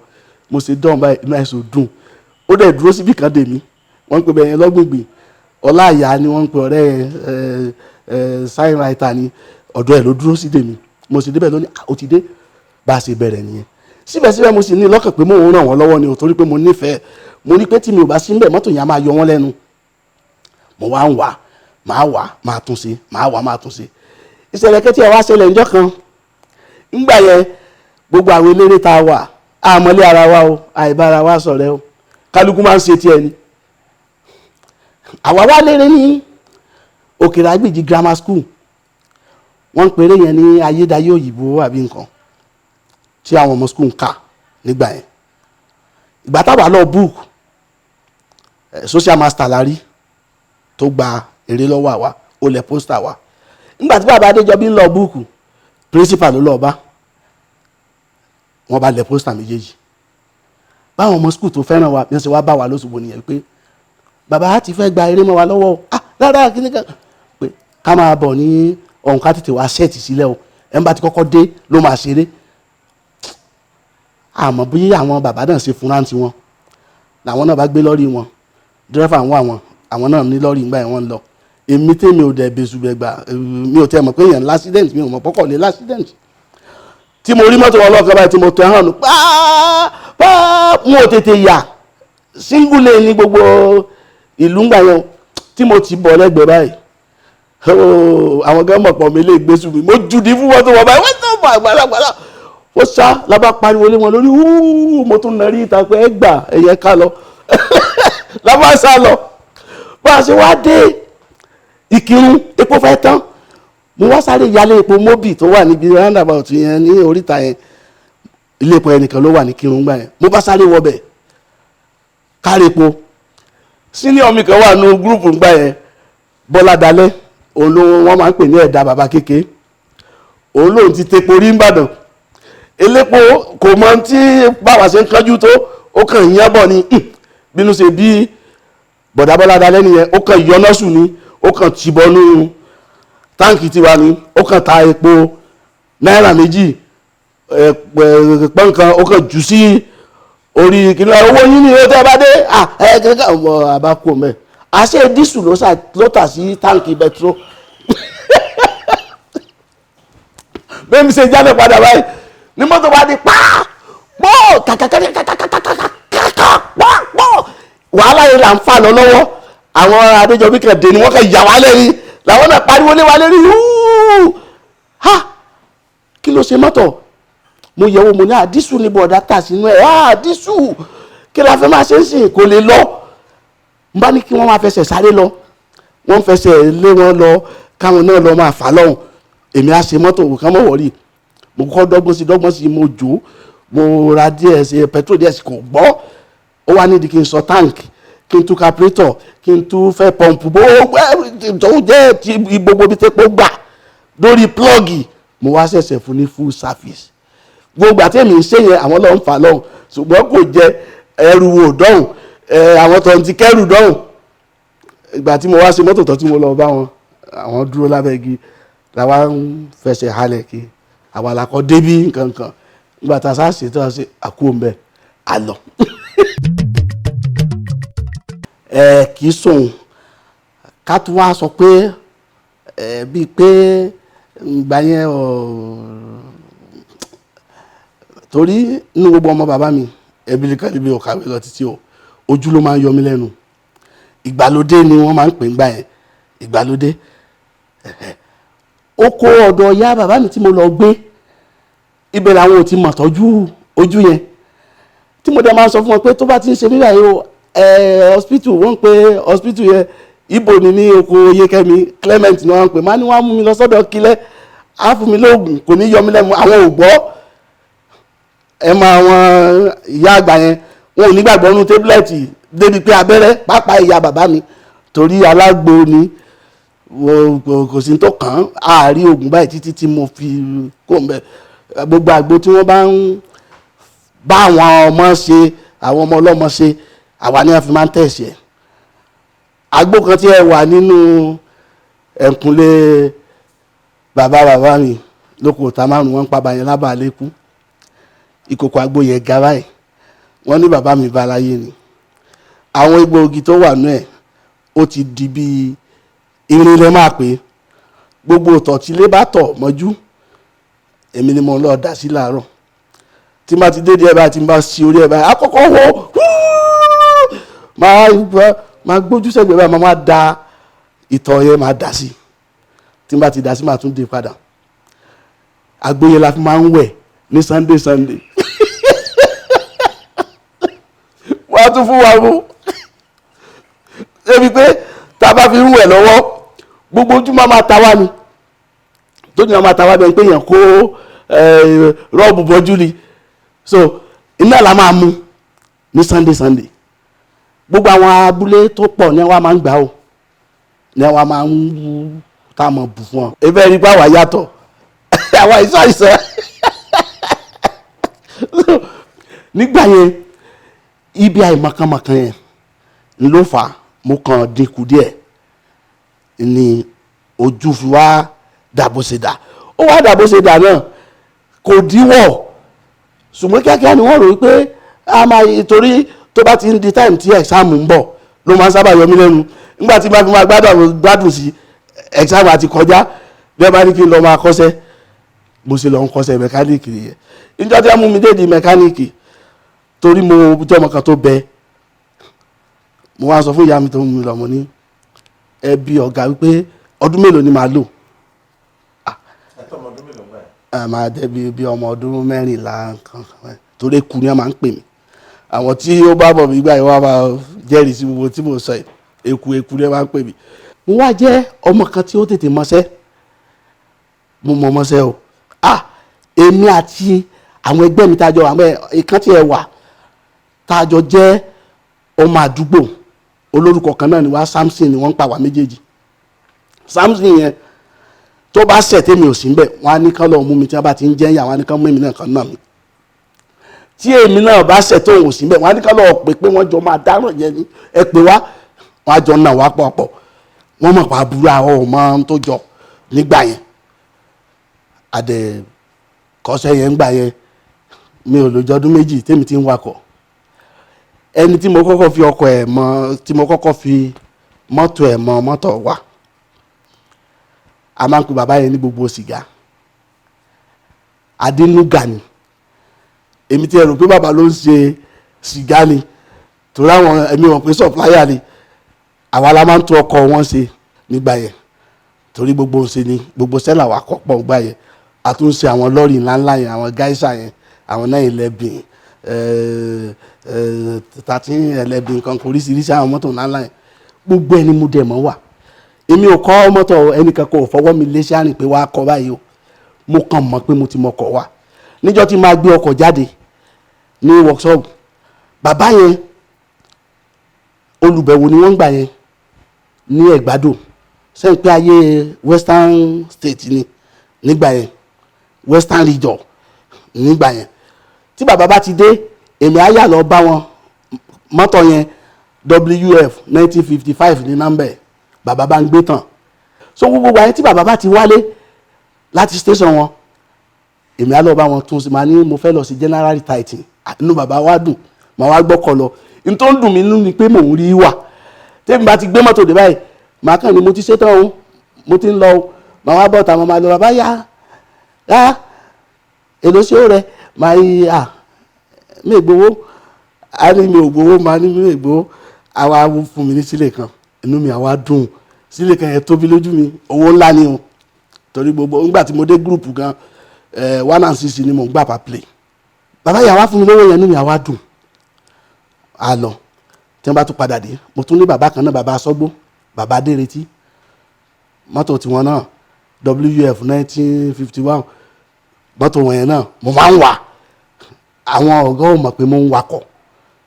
Mo ṣe dán báyìí, inú àìsàn dùn. Ó dẹ̀ dúró síbì kan dè mí. Wọ́n ń pè bẹ́ẹ̀ yẹn lọ́gbìngbìn. Ọláìyá ni wọ́n ń pè ọ̀rẹ́ ẹ ẹ, sign writer ni. Ọ̀dọ̀ ẹ̀ ló dúró sí dè mí. Mo sì débẹ̀ lónìí, ó ti dé. Bá a ṣe bẹ̀rẹ̀ nìyẹn. Síbẹ̀síbẹ̀, mo sì ní lọ́kàn pé mò ń ràn wọ́n lọ́wọ́ ni o, torí pé mo nífẹ̀ẹ́. Mo ní pé tí mi ò bá sí níbẹ̀, mọ́tò yẹn á máa yọ wọ́n lẹ́nu. Mo wá ń wà, máa wà, máa tún ṣe, máa wà, máa tún ṣe. Ìṣẹ̀lẹ̀ kẹ́tì ẹ̀ wá ṣẹlẹ̀ níjọ́ kan. Ńgbà yẹn, gbogbo àwọn eléré tá a wà, àmọ́lé ara wa o, àìbára wa sọ̀rẹ́ o, kálukú máa ń ṣe tiẹ̀ ni. Àwa wá léré ní Òkèrè Àgbèjì Grammar School. Wọ́n ń pèrè yẹn ní ayédáyé òyìnbó àbí nǹkan tí àwọn ọmọ school ń kà nígbà yẹn. Ìgbà táwa lọ book, social master la rí tó gba eré lọ́wọ́ àwa, ó lẹ̀ poster wa. Nígbà tí bàbá Adéjọbí ń lọ book, principal ló lọ bá wọ́n, bá lẹ̀ poster méjèèjì. Báwọn ọmọ school tó fẹ́ràn wa bí wọ́n ṣe wá bá wa lóṣogbo nìyẹn pé bàbá ti fẹ́ gba eré mọ́ wa lọ́wọ́ o. Ah, rárá, kí ni ká pé ká máa bọ̀ ní ọ̀hún, ká tètè wá set sílẹ̀ o, ẹ̀ ń bá ti kọ́kọ́ dé ló máa ṣeré. Àmọ́ bí àwọn bàbá náà ṣe fúnra ti wọn, làwọn náà bá gbé lọ́rí wọn, dírẹ́fà ń wà wọn, àwọn náà ní lọ́rí ńgbà yẹn, wọ́n ń lọ. Èmi tèmi ò dẹ̀ bẹ̀sùbẹ̀gbà, mi ò tẹ́ mọ̀ pé èèyàn l'accident, mi ò mọ̀ pọ́kọ̀ lé l'accident. Tí mo rí mọ́tò wọn lọ́kàn báyìí, tí mo tẹ̀ hàn pàá pàá, mo ò tètè yà. Single lane ní gbogbo ìlú ńgbà yẹn tí mo ti bọ̀ lẹ́gbẹ̀ẹ́ báyìí. Àwọn gan mọ̀ pọ̀ mi lè gbé sùn mi. Mo jùdí fún mọ́tò wọn báyìí, wọ́n tó mọ̀ àgbàlagbàlà. Ó sá lábá pariwo lé wọn lórí wúúú. Mo tún nàrí ìta pé ẹ gbà, ẹ̀yẹ ká lọ, lábá sá lọ. Bá a ṣe wá dé Ìkírun, epo fẹ́ tán. Mo wá sáré yálé epo Mobil tó wà níbi roundabout yẹn ní oríta yẹn. Ilé epo ẹnìkan ló wà ní Kírun gbà yẹn. Mo bá sáré wọbẹ̀ kárí epo. Senior mi kan wà nínú group gbà yẹn, Bọ́lá Dalẹ́, òun ló wọ́n máa ń pè ní ẹ̀dá bàbá kékeré. Òun lòun ti tepo rí nìbàdàn. Elépo kò mọ tí báwa ṣe ń kánjú tó, ó kàn yán bọ̀ ni. Bínú ṣe bí bọ̀dá Bọ́lá Dalẹ́ nìyẹn. Ó kàn yọná sùn ni, ó kàn tìbọnú táǹkì tiwa ni. Ó kàn ta epo náírà 2 pọ́nkan, ó kàn jù sí orí kìnìún. "Owó yín ni ó tẹ́ bá dé ẹ kẹ́kẹ́ ọmọ àbákò mẹ́." Àṣẹ diesel ló tà sí táǹkì petrol. Bẹ́ẹ̀ mi ṣe jáde padà báyìí ní mọ́tò bá di pàá pọ́ kàkàkàkàkàkàkàkà pọ́ pọ́. Wàhálà yìí là ń fà lọ lọ́wọ́. Àwọn Adéjọbí kan dé ni wọ́n kàn yà wá lẹ́rìí, làwọn náà pariwo lé wa lérí. Húúú, ha, kí ló ṣe mọ́tò? Mo yẹ̀wò, mo ní àdísù ní bọ̀dá tà sínú ẹ̀. Àdísù kí la fẹ́ máa ṣe ń sìn? Kò lè lọ. N bá ní kí wọ́n máa fẹsẹ̀ sáré lọ, wọ́n fẹsẹ̀ lé wọn lọ, káwọn náà lọ máa fà lọ́hùn. Èmi á ṣe mọ́tò kò kán mọ́ wọ̀rí. Mo kọ́ dọ́gbọ́n sí, dọ́gbọ́n sí, mo jò ó, mo ra díẹ̀ ṣe petrol díẹ̀ sí, kò gbọ́. Ó wá nídìí kí n sọ tank, kí n tú carburetor, kí n tú fẹ́ pọ̀mpù, gbogbo tó jẹ́ ti gbogbo ibi tẹ́pọ̀ gbà lórí plug. Mo wá ṣẹ̀ṣẹ̀ fún ní full service. Gbogbo àti èmi ń ṣe yẹn, àwọn lọ́n fà lọ́hùn, ṣùgbọ́n kò jẹ ẹrù wò dọ́hùn. Àwọn tó ń ti kẹ́rù dọ́hùn. Ìgbà tí mo wá ṣe mọ́tò tán tí mo lọ bá wọn, àwọn dúró lábẹ́ igi, làwa ń fẹsẹ̀ halẹ̀ kí àwa làkọ́ débí nǹkan kan. Nígbà tá a sá ṣe tó a ṣe àkó ń bẹ àlọ́. Ẹ kì í sùn ká tún wá sọ pé ẹ bíi pé ìgbà yẹn ọ̀, torí nínú gbogbo ọmọ bàbá mi, ẹbí nìkan níbi ò kàwé lọ títí o. Ojú ló máa ń yọ mí lẹ́nu. Ìgbàlódé ni wọ́n máa ń pè ń gbà yẹn, ìgbàlódé. Ó kó ọ̀dọ̀ ìyá bàbá mi tí mo lọ gbé, ibẹ̀ làwọn ò ti mọ̀ tọ́jú ojú yẹn, tí mo dẹ̀ máa ń sọ fún wọn pé tó bá ti ń ṣe mí báyìí o, hospital wọ́n ń pe hospital yẹn, ibo ni ní oko Oyèkẹ́mi Clement ni wọ́n ń pè. Má ní wọ́n á mú mi lọ sọ́dọ̀ kílẹ̀, á fún mi lóògùn, kò ní yọ mí lẹ́nu. Àwọn ò gbọ́. Ẹ mọ àwọn ìyá àgbà yẹn, wọn ò ní gbàgbọ́ nínú tablet débi pé abẹ́rẹ́ pàápàá. Ìyá bàbá mi, torí alágbo ni, kò sí tó kàn án àárí oògùn báyìí títí tí mo fi kó ń bẹ. Gbogbo àgbo tí wọ́n bá ń bá àwọn ọmọ ṣe, àwọn ọmọ ọlọ́mọ ṣe, àwa ni wọ́n fi máa ń tẹ̀sí ẹ̀. Àgbo kan tí ẹ wà nínú ẹ̀kúnlé bàbá bàbá mi lóko òtá márùn, wọn ń pa bàyẹn lábàálẹ̀ kú. Ìkòkò àgbo yẹn ga báyìí. Wọ́n ní bàbá mi balaye ni. Àwọn egbòogi tó wà nú ẹ̀, ó ti di bíi irin lẹ máa pè é. Gbogbo ìtọ̀ tí ilé bá tọ̀ mọ́jú, èmi ni mo lọ dà sí láàárọ̀. Tí n bá ti dé díẹ̀ báyìí, tí n bá sí orí ẹ̀ báyìí, àkọ́kọ́ wo máa gbójú sẹ́gbẹ̀ẹ́ báyìí, máa da ìtọ̀ yẹn, máa dà sí. Tí n bá ti dà sí, máa tún dé padà. Àgbo yẹn la fi máa ń wẹ̀ ní Sunday Sunday. Wọ́n á tún fún wa mú débi pé tá a bá fi ń wẹ̀ lọ́wọ́, gbogbo ojú máa ta wá ni, tó ní máa ta wá bẹ́ẹ̀ pé èèyàn kó rọ́ọ̀bù bọ́jú ni. So iná la máa mú ní Sunday Sunday. Gbogbo àwọn abúlé tó pọ̀ ní wọ́n máa ń gbà ó, ní wọ́n máa ń wú tá a mọ̀ bù fún ọ. Ebe rí pé àwa yàtọ̀, àwa ìsàìsàn nígbà yẹn, ibi àìmọ̀kànmọ̀kàn yẹn ló fà á. Mo kàn dínkù díẹ̀ ni ojú fi wá dà bó ṣe dà. Ó wá dà bó ṣe dà náà, kò díwọ̀, ṣùgbọ́n kíákíá ni wọ́n rò wípé a máa, torí tó bá ti ń di time tí exam ń bọ̀ ló máa ń sábà yọ mí lẹ́nu. Nígbà tí bá fi máa gbádùn gbádùn sí, exam àti kọjá. Bí ẹ bá ní kí n lọ máa kọ́ṣẹ́, mo ṣe lọ ń kọ́ṣẹ́ mẹkáníìkì nìyẹn. Níjọ́ tí wọ́n mú mi dé di mẹkáníìkì, torí mo jẹ́ ọmọ kan tó bẹ, mo wá sọ fún ìyá mi tó mú mi lọ, mo ní ẹ bi ọ̀gá wípé ọdún mélòó ni màá lò. Ẹ̀tọ́ ọmọ ọdún mélòó gbà yẹn? Ẹ máa jẹ́ bí ọmọ ọdún 14 kan, torí eku ni wọ́n máa ń pè mí. Àwọn tí ó bá bọ̀ mí gbà yìí, wọ́n á máa jẹ́rìí sí gbogbo tí mo sọ yìí. Eku, eku ni wọ́n máa ń pè mí. Mo wá jẹ́ ọmọ kan tí ó tètè mọṣẹ́. Mo mọ̀ mọṣẹ́ o. Ah, èmi àti àwọn ẹgbẹ́ mi tá a jọ, àwọn ìkan tí ẹ wà tá a jọ jẹ́ ọmọ àdúgbò, olórúkọ kan náà ni wá, Samson ni wọ́n ń pa wá méjèèjì. Samson yẹn, tó bá ṣẹ̀ tèmi ò sí ń bẹ̀, wọ́n á ní kán lọ mú mi. Tí wọ́n bá ti ń jẹ́ yà, wọ́n á ní kán mú èmi náà kán náà mi. Tí èmi náà bá ṣẹ̀ tóun ò sí ń bẹ̀, wọ́n á ní kán lọ pè pé wọ́n jọ máa dáràn yẹn ni, ẹ pè wá, wọ́n á jọ náà wá pọ̀ pọ̀. Wọ́n mọ̀ pa aburú àwọn ọmọ tó jọ nígbà yẹn. Àdẹ kọ́ṣẹ́ yẹn ń gbà yẹn, mi ò lójọ́ ọdún 2 tèmi ti ń wakọ̀. Ẹni tí mo kọ́kọ́ fi ọkọ̀ ẹ̀ mọ, tí mo kọ́kọ́ fi mọ́tò ẹ̀ mọ mọ́tò wà, a máa ń pe bàbá yẹn ní gbogbo sìgá, Adénúgà ni. Èmi ti rò pé bàbá ló ń ṣe sìgá ni, torí àwọn èmi mọ̀ pé supplier ni. Àwa la máa ń tún ọkọ̀ wọn ṣe nígbà yẹn, torí gbogbo ń ṣe ni gbogbo sẹ́là wà kọ́ pọ̀ gbà yẹn. A tún ṣe àwọn lọ́ọ̀rì ńláńlá yẹn, àwọn gáísà yẹn, àwọn náà 11, 13, 11 kan, oríṣiríṣi àwọn mọ́tò ńláńlá yẹn, gbogbo ẹni mo dẹ̀ mọ́ wà. Èmi ò kọ́ mọ́tò, ẹnìkan kò fọwọ́ mi lé sáàrìn pé wàá kọ́ báyìí o. Mo kàn mọ̀ pé mo ti mọkọ̀ wá. Níjọ́ tí máa gbé ọkọ̀ jáde ní workshop bàbá yẹn, olùbẹ̀wò ni wọ́n ń gbà yẹn ní Ẹ̀gbádò, sẹ́yìn pé ayé Western State ni nígbà yẹn, Western Region nígbà yẹn. Tí bàbá bá ti dé, èmi á yà lọ bá wọn. Mọ́tò yẹn, WF 1955 ní nọ́mbà ẹ̀. Bàbá bá ń gbé tàn so gbogbo àyẹn, tí bàbá bá ti wálé láti station wọn, èmi á lọ bá wọn tún sí. Màá ní mo fẹ́ lọ sí general tighten. Inú bàbá wa dùn, màá wá gbọ́kọ̀ lọ. N tó ń dùn mí nínú ni pé mò ń rí wà. Tẹ́mi bá ti gbé mọ́tò dé báyìí, màá kàn ní mo ti ṣetán o, mo ti ń lọ o. Màá wá bọ́ta, màá máa lọ. Bàbá yá yá, èlò sí ó rẹ? Màá yí à mí gbowó. Á ní mi ò gbowó. Màá ní mi ò gbowó. Àwa fún mi ní sílẹ̀ kan, inú mi àwa dùn. Sílẹ̀ kan yẹn tóbi lójú mi, owó ńlá ni o, torí gbogbo nígbà tí mo dé group gan, 1 and 60 ni mo ń gbà per play. Bàbá yà wá fún mi lówó yẹn, inú mi àwa dùn. A lọ, tí wọ́n bá tún padà dé, mo tún ní bàbá kan náà, bàbá asọ́gbó, bàbá adéretí. Mọ́tò tiwọn náà, WF 1951, mọ́tò wọn yẹn náà mo máa ń wà. Àwọn ọ̀gá ò mọ̀ pé mo ń wakọ̀,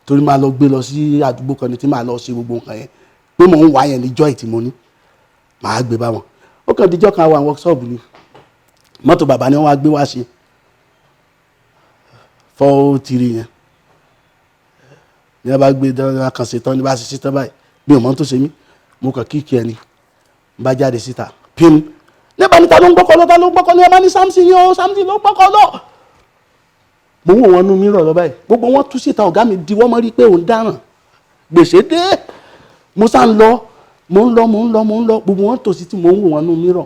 torí máa lọ gbé lọ sí àdúgbò kan ní tí màá lọ ṣe gbogbo nǹkan yẹn pé mò ń wà yẹn ní joy tí mo ní, màá gbé bá wọn. Ó kàn díjọ́ kan, àwọn workshop ni mọ́tò bàbá ni wọ́n wá gbé wá ṣe, 403 yẹn ní wọ́n bá gbé dáná kan ṣe tán, ní bá ṣe ṣe tán báyìí, mi ò mọ̀ tó ṣe mí. Mo kàn kick ẹni n bá jáde síta pim nígbà níta, ló ń gbọ́kọ̀ lọ, ta ló ń gbọ́kọ̀ lọ? Ẹ bá ní Samson ni ó, Samson ló ń gbọ́kọ̀ lọ. Mo wò wọn nú mírọ̀ lọ báyìí, gbogbo wọn tú síta. Ọ̀gá mi di wọ́n mọ́ rí pé òun dáràn gbèsè dé. Mo sá ń lọ, mo ń lọ, mo ń lọ, mo ń lọ. Gbogbo wọn tòsí tí mo ń wò wọn nú mírọ̀.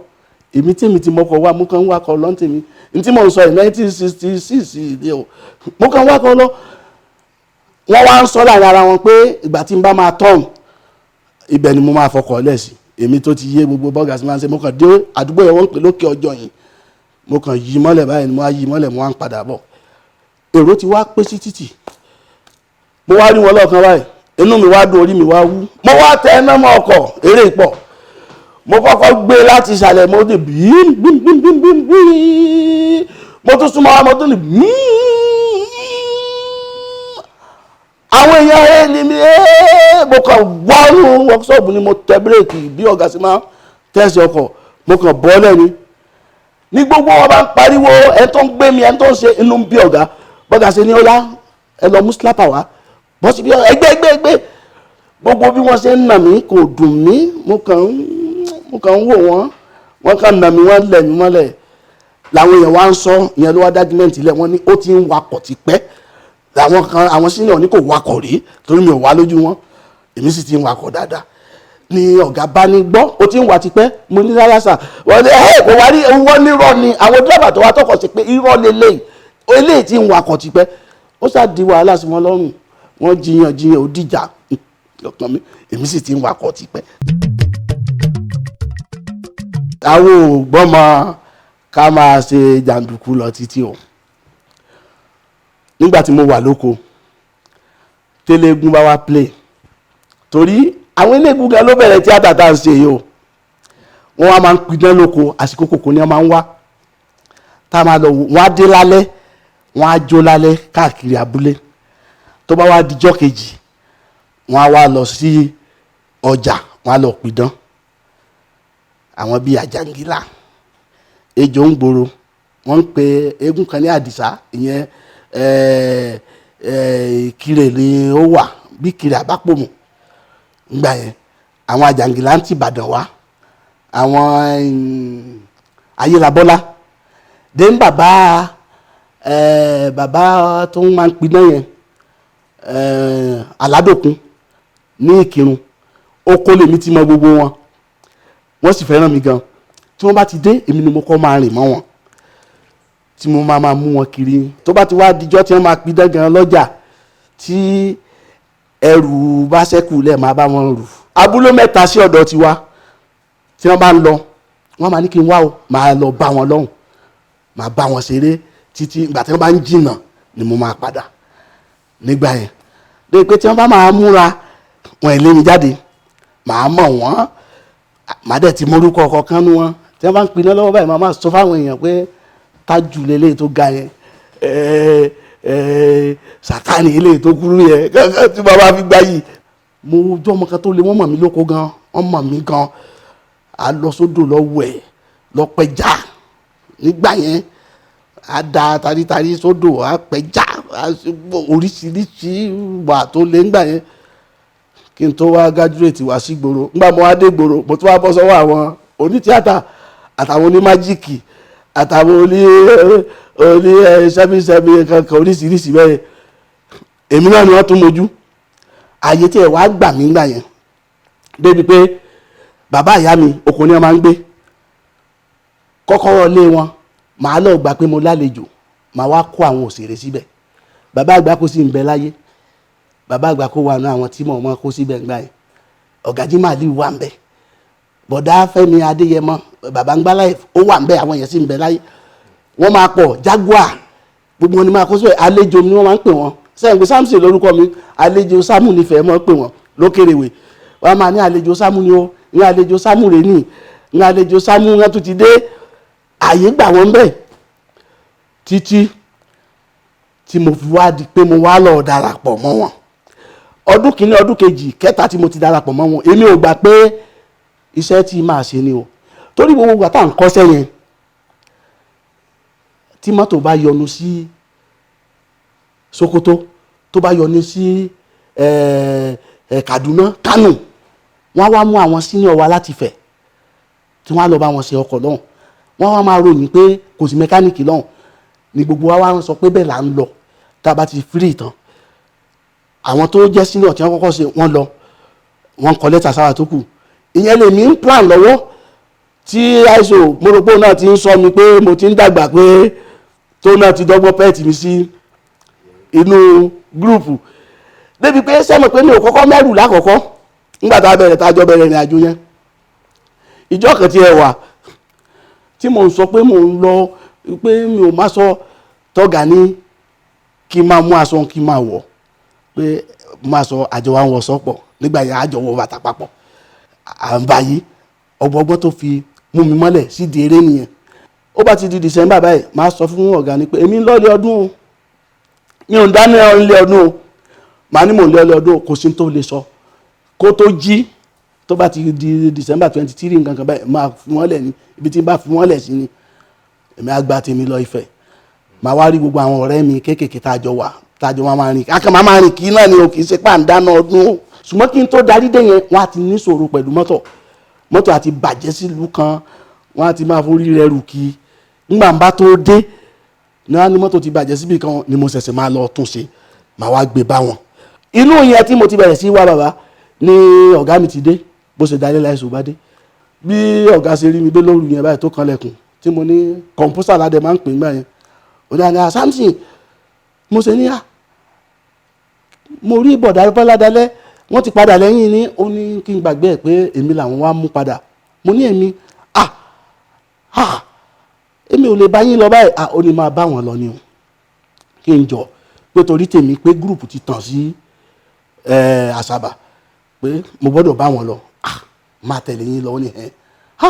Èmi tí èmi ti mọkọ̀ wá, mo kàn ń wakọ̀ lọ́n tèmi. N tí mo ń sọ yìí, 1966 ni o. Mo kàn ń wakọ̀ lọ. Wọ́n wá ń sọ láàrin ara wọn pé ìgbà tí n bá máa tọ̀hún, ibẹ̀ ni mo máa fọkọ̀ lẹ̀ sí. Èmi tó ti yé gbogbo bọ́gà sí máa ń ṣe, mo kàn dé àdúgbò yẹn, wọ́n ń pè lókè ọjọ́ yìí. Mo kàn yí mọ́lẹ̀ báyìí ni mo wá yí mọ́lẹ̀, mo wá ń padà bọ̀. Èrò ti wá pé sí títì. Mo wá rí wọn lọ́ọ̀kan báyìí, inú mi wá dùn, orí mi wá wú. Mo wá tẹ ẹná mọ́ ọkọ̀, eré ìpọ̀. Mo kọ́kọ́ gbé láti ìsàlẹ̀, mo dé bíím bím bím bím bím bím. Mo tún súnmọ́ wa, mo tún ní bíím. Àwọn èèyàn ẹ ní mi ẹ. Mo kàn wọnú workshop ni mo tẹ bírèkì bí ọ̀gá sí máa tẹ̀sí ọkọ̀. Mo kàn bọ́ lẹ́ni ní gbogbo wọn bá ń pariwo, ẹ tó ń gbé mi, ẹ tó ń ṣe. Inú ń bí ọ̀gá. Bọ́gà ṣe ní ó yá, ẹ lọ mú slapper wá, bọ́ síbi ẹgbẹ́ ẹgbẹ́ ẹgbẹ́. Gbogbo bí wọ́n ṣe ń nà mí kò dùn mí. Mo kàn ń wò wọ́n. Wọ́n kàn nà mí, wọ́n lẹ̀ mí mọ́lẹ̀. Làwọn èèyàn wá ń sọ ìyẹn ló wá dájúmẹ́ǹtì lẹ̀. Wọ́n ní ó ti ń wakọ̀ tipẹ́. Làwọn kan, àwọn senior ní kò wakọ̀ rí, torí mi ò wá lójú wọn, èmi sì ti ń wakọ̀ dáadáa. Ni ọ̀gá bá ní gbọ́, ó ti ń wà tipẹ́. Mo ní rárá sà. Wọ́n ní ẹ̀ kò wá rí. Wọ́n nírọ́ ni àwọn dírẹ́bà tó wá tọkọ̀ sí pé irọ́ lélẹ́yìí, eléyìí ti ń wakọ̀ tipẹ́. Ó ṣáà di wàhálà sí wọn lọ́rùn, wọ́n jiyàn jiyàn, ó dìjà lọ́kàn mi. Èmi sì ti ń wakọ̀ tipẹ́. Àwọn ò gbọ́mọ ká máa ṣe jàǹdùkú lọ títí o. Nígbà tí mo wà lóko, tẹ́lẹ̀gùn bá wá play, torí àwọn eléégún gan ló bẹ̀rẹ̀ tíátà tá à ń ṣe yìí o. Wọ́n wá máa ń pidán lóko. Àsìkò kòkó ni wọ́n máa ń wá tá a máa lọ wò. Wọ́n á dé lálẹ́, wọ́n á jó lálẹ́ káàkiri abúlé. Tó bá wá dijọ́ kejì, wọ́n á wá lọ sí ọjà, wọ́n á lọ pidán. Àwọn bíi àjàngílà, ejò ń gbòòrò, wọ́n ń pe eégún kan ní Àdìsá. Ìyẹn Ìkirè ni ó wà, bí Ìkirè àbápòmù ngbà yẹn. Àwọn àjàngílà ń ti Ìbàdàn wá, àwọn Ayélabọ́lá dé ń bàbá bàbá tó ń máa ń pidán yẹn, Aládòkun ní Ìkìrun. Ó kó lèmi tí mọ gbogbo wọn, wọ́n sì fẹ́ràn mi gan. Tí wọ́n bá ti dé, èmi ni mo kọ́ máa rìn mọ́ wọn, tí mo máa máa mú wọn kiri. Tó bá ti wá dijọ́ tí wọ́n máa pidán gan lọ́jà, tí ẹrù bá ṣẹ́kù lẹ̀, máa bá wọn rù. Abúlé mẹ́ta sí ọ̀dọ̀ tiwa tí wọ́n bá ń lọ, wọ́n máa ní kí n wá o, máa lọ bá wọn lọ́hùn, máa bá wọn ṣeré títí ìgbà tí wọ́n bá ń jìnnà ni mo máa padà nígbà yẹn. Dé pé tí wọ́n bá máa múra wọn ì lé mi jáde, màá mọ̀ wọ́n, màá dẹ̀ ti morúkọ kọ̀ọ̀kan nu wọn. Tí wọ́n bá ń piná lọ́wọ́ báyìí, màá máa sọ fáwọn èèyàn pé Tájù lélẹ́yìí tó ga yẹn, Sàtáànì eléyìí tó kúrú yẹn, kankan tí bàbá fi gbá yìí. Mo jọ́ ọmọ kan tó le, wọ́n mọ̀ mí lóko gan, wọ́n mọ̀ mí gan. A lọ sódò lọ wẹ̀, lọ pẹja nígbà yẹn, a da taritari sódò, a pẹja, a ṣe oríṣiríṣi wà tó le nígbà yẹn. Kí n tó wá graduate wá sí gbòòrò, nígbà mo wá dé gbòòrò, mo tún wá bọ́ sọ́wọ́ àwọn onítíátà àtàwọn onímájíìkì àtàwọn oní oní sẹ́mi kankan oríṣiríṣi bẹ́ẹ̀. Èmi náà ni wọ́n tún mojú ààyè tí ẹ̀ wá gbà mí gbà yẹn, débi pé bàbá ìyá mi oko ni wọ́n máa ń gbé. Kọ́kọ́rọ́ lé wọn, màá lọ gbà pé mo lálejò, màá wá kó àwọn òṣèré síbẹ̀. Bàbá àgbà kó sì ń bẹ láyé, bàbá àgbà kó wà ní àwọn tí mò ń mọ kó síbẹ̀ ńgbà yẹn. Ọ̀gájí Màlíù wà ń bẹ, bọ̀dá Fẹ́mi Adéyẹmọ, bàbá ń gbá láyé, ó wà ń bẹ, àwọn yẹn sì ń bẹ láyé. Wọ́n máa pọ̀, Jaguar, gbogbo wọn ni máa kó síbẹ̀. Àlejò ni wọ́n máa ń pè wọ́n, sẹ́yìn pé Samson lórúkọ mi, àlejò Sámù nífẹ̀ẹ́ mọ́ pè wọ́n lókèrèwé. Wọ́n máa ní àlejò Sámù ni ó ní, àlejò Sámù rè ní ní àlejò Sámù, wọn tún ti dé. Àyè gbà wọ́n bẹ́ẹ̀ títí tí mo fi wá di pé mo wá lọ darapọ̀ mọ́ wọn. Ọdún kìíní, ọdún kejì, kẹta tí mo ti darapọ̀ mọ́ wọn, èmi ò gbà pé iṣẹ́ tí máa ṣe ni o, torí gbogbo ìgbà tá à ń kọ́ṣẹ́ yẹn, tí mọ́tò bá yọnu sí Sokoto, tó bá yọnu sí Kaduna, Kano, wọ́n á wá mú àwọn senior wa láti Ifẹ̀ tí wọ́n á lọ bá wọn ṣe ọkọ̀ lọ́hùn. Wọ́n wá máa ròyìn pé kò sí mẹkáníìkì lọ́hùn ní gbogbo wa wá ń sọ pé bẹ́ẹ̀ là ń lọ. Tá a bá ti free tán, àwọn tó jẹ́ senior tí wọ́n kọ́kọ́ ṣe wọ́n lọ, wọ́n kọ lẹ́tà sára tó kù. Ìyẹn lèmi ń plan lọ́wọ́ tí àìsàn mọ́rọ́pọ̀ náà ti ń sọ mi pé mo ti ń dàgbà, pé tó náà ti dọ́gbọ́n pẹ́ẹ̀tì mi sí inú gúrùpù, débi pé sẹ́mi pé mi ò kọ́kọ́ mẹ́rù lákọ̀ọ́kọ́ nígbà tá a bẹ̀rẹ̀, tá a jọ bẹ̀rẹ̀ ìrìn àjò yẹn. Ìjọ kan tí ẹ wà tí mò ń sọ pé mò ń lọ, pé mi ò má sọ tọ́gà ní kí n máa mú aṣọ kí n máa wọ̀, pé máa sọ àjọ wa ń wọ sọ́pọ̀ nígbà yẹn, àjọ wọ bàtà papọ̀, à ń báyìí. Ọgbọgbọ́n tó fi mú mi mọ́lẹ̀ sídìí eré nìyẹn. Ó bá ti di December báyìí, máa sọ fún ọ̀gá ni pé èmi ń lọ́ọ́lé ọdún o, mi ò ń dáná ilé ọdún o, màá ní mò ń lọ́ọ́lé ọdún o. Kò sí tó lè sọ kó tó jí. Tó bá ti di December 23 nǹkan kan báyìí, máa fi wọ́n lẹ̀ ní ibi tí n bá fi wọ́n lẹ̀ sí ni èmi á gba tèmi lọ Ifẹ̀. Màá wá rí gbogbo àwọn ọ̀rẹ́ mi kéékèèké tá a jọ wà, tá a jọ máa rìn, akẹ́ máa rìn kí náà ni o, kì í ṣe pà ń dáná ọdún o. Ṣùgbọ́n kí n tó darí dé yẹn, wọ́n á ti ní ṣòro pẹ̀lú mọ́tò, mọ́tò àti bàjẹ́ sílùú kan, wọ́n á ti máa forí rẹ̀ rù kí. Ńgbà ń bá tó dé ní wọ́n á ní mọ́tò ti bàjẹ́ síbi kan ni mo ṣẹ̀ṣẹ̀ máa lọ tún ṣe, màá wá gbé bá wọn. Inú yẹn tí mo ti bẹ̀rẹ̀ sí wá bàbá ní ọ̀gá mi ti dé, bó ṣe dalẹ́ láìsò bá dé, bí ọ̀gá ṣe rí mi dé lóru yẹn báyìí tó kanlẹ̀kùn, tí mo ní kọ̀ǹpúsà ládẹ máa ń pè nígbà yẹn, ó ní àná Samson, mo ṣe ní à mo rí bọ̀dá Bọ́lá dalẹ́, wọ́n ti padà lẹ́yìn ní. Ó ní kí n gbàgbé ẹ̀ pé èmi làwọn wá mú padà. Mo ní èmi à à èmi ò lè bá yín lọ báyìí. À ó ní máa bá wọn lọ ni o, kí n jọ pé torí tèmi pé gúrùpù ti tàn sí Àsàbà, pé mo gbọ́dọ̀ bá wọn lọ, à máa tẹ̀lé yín lọ. Ó ní ẹ̀ ha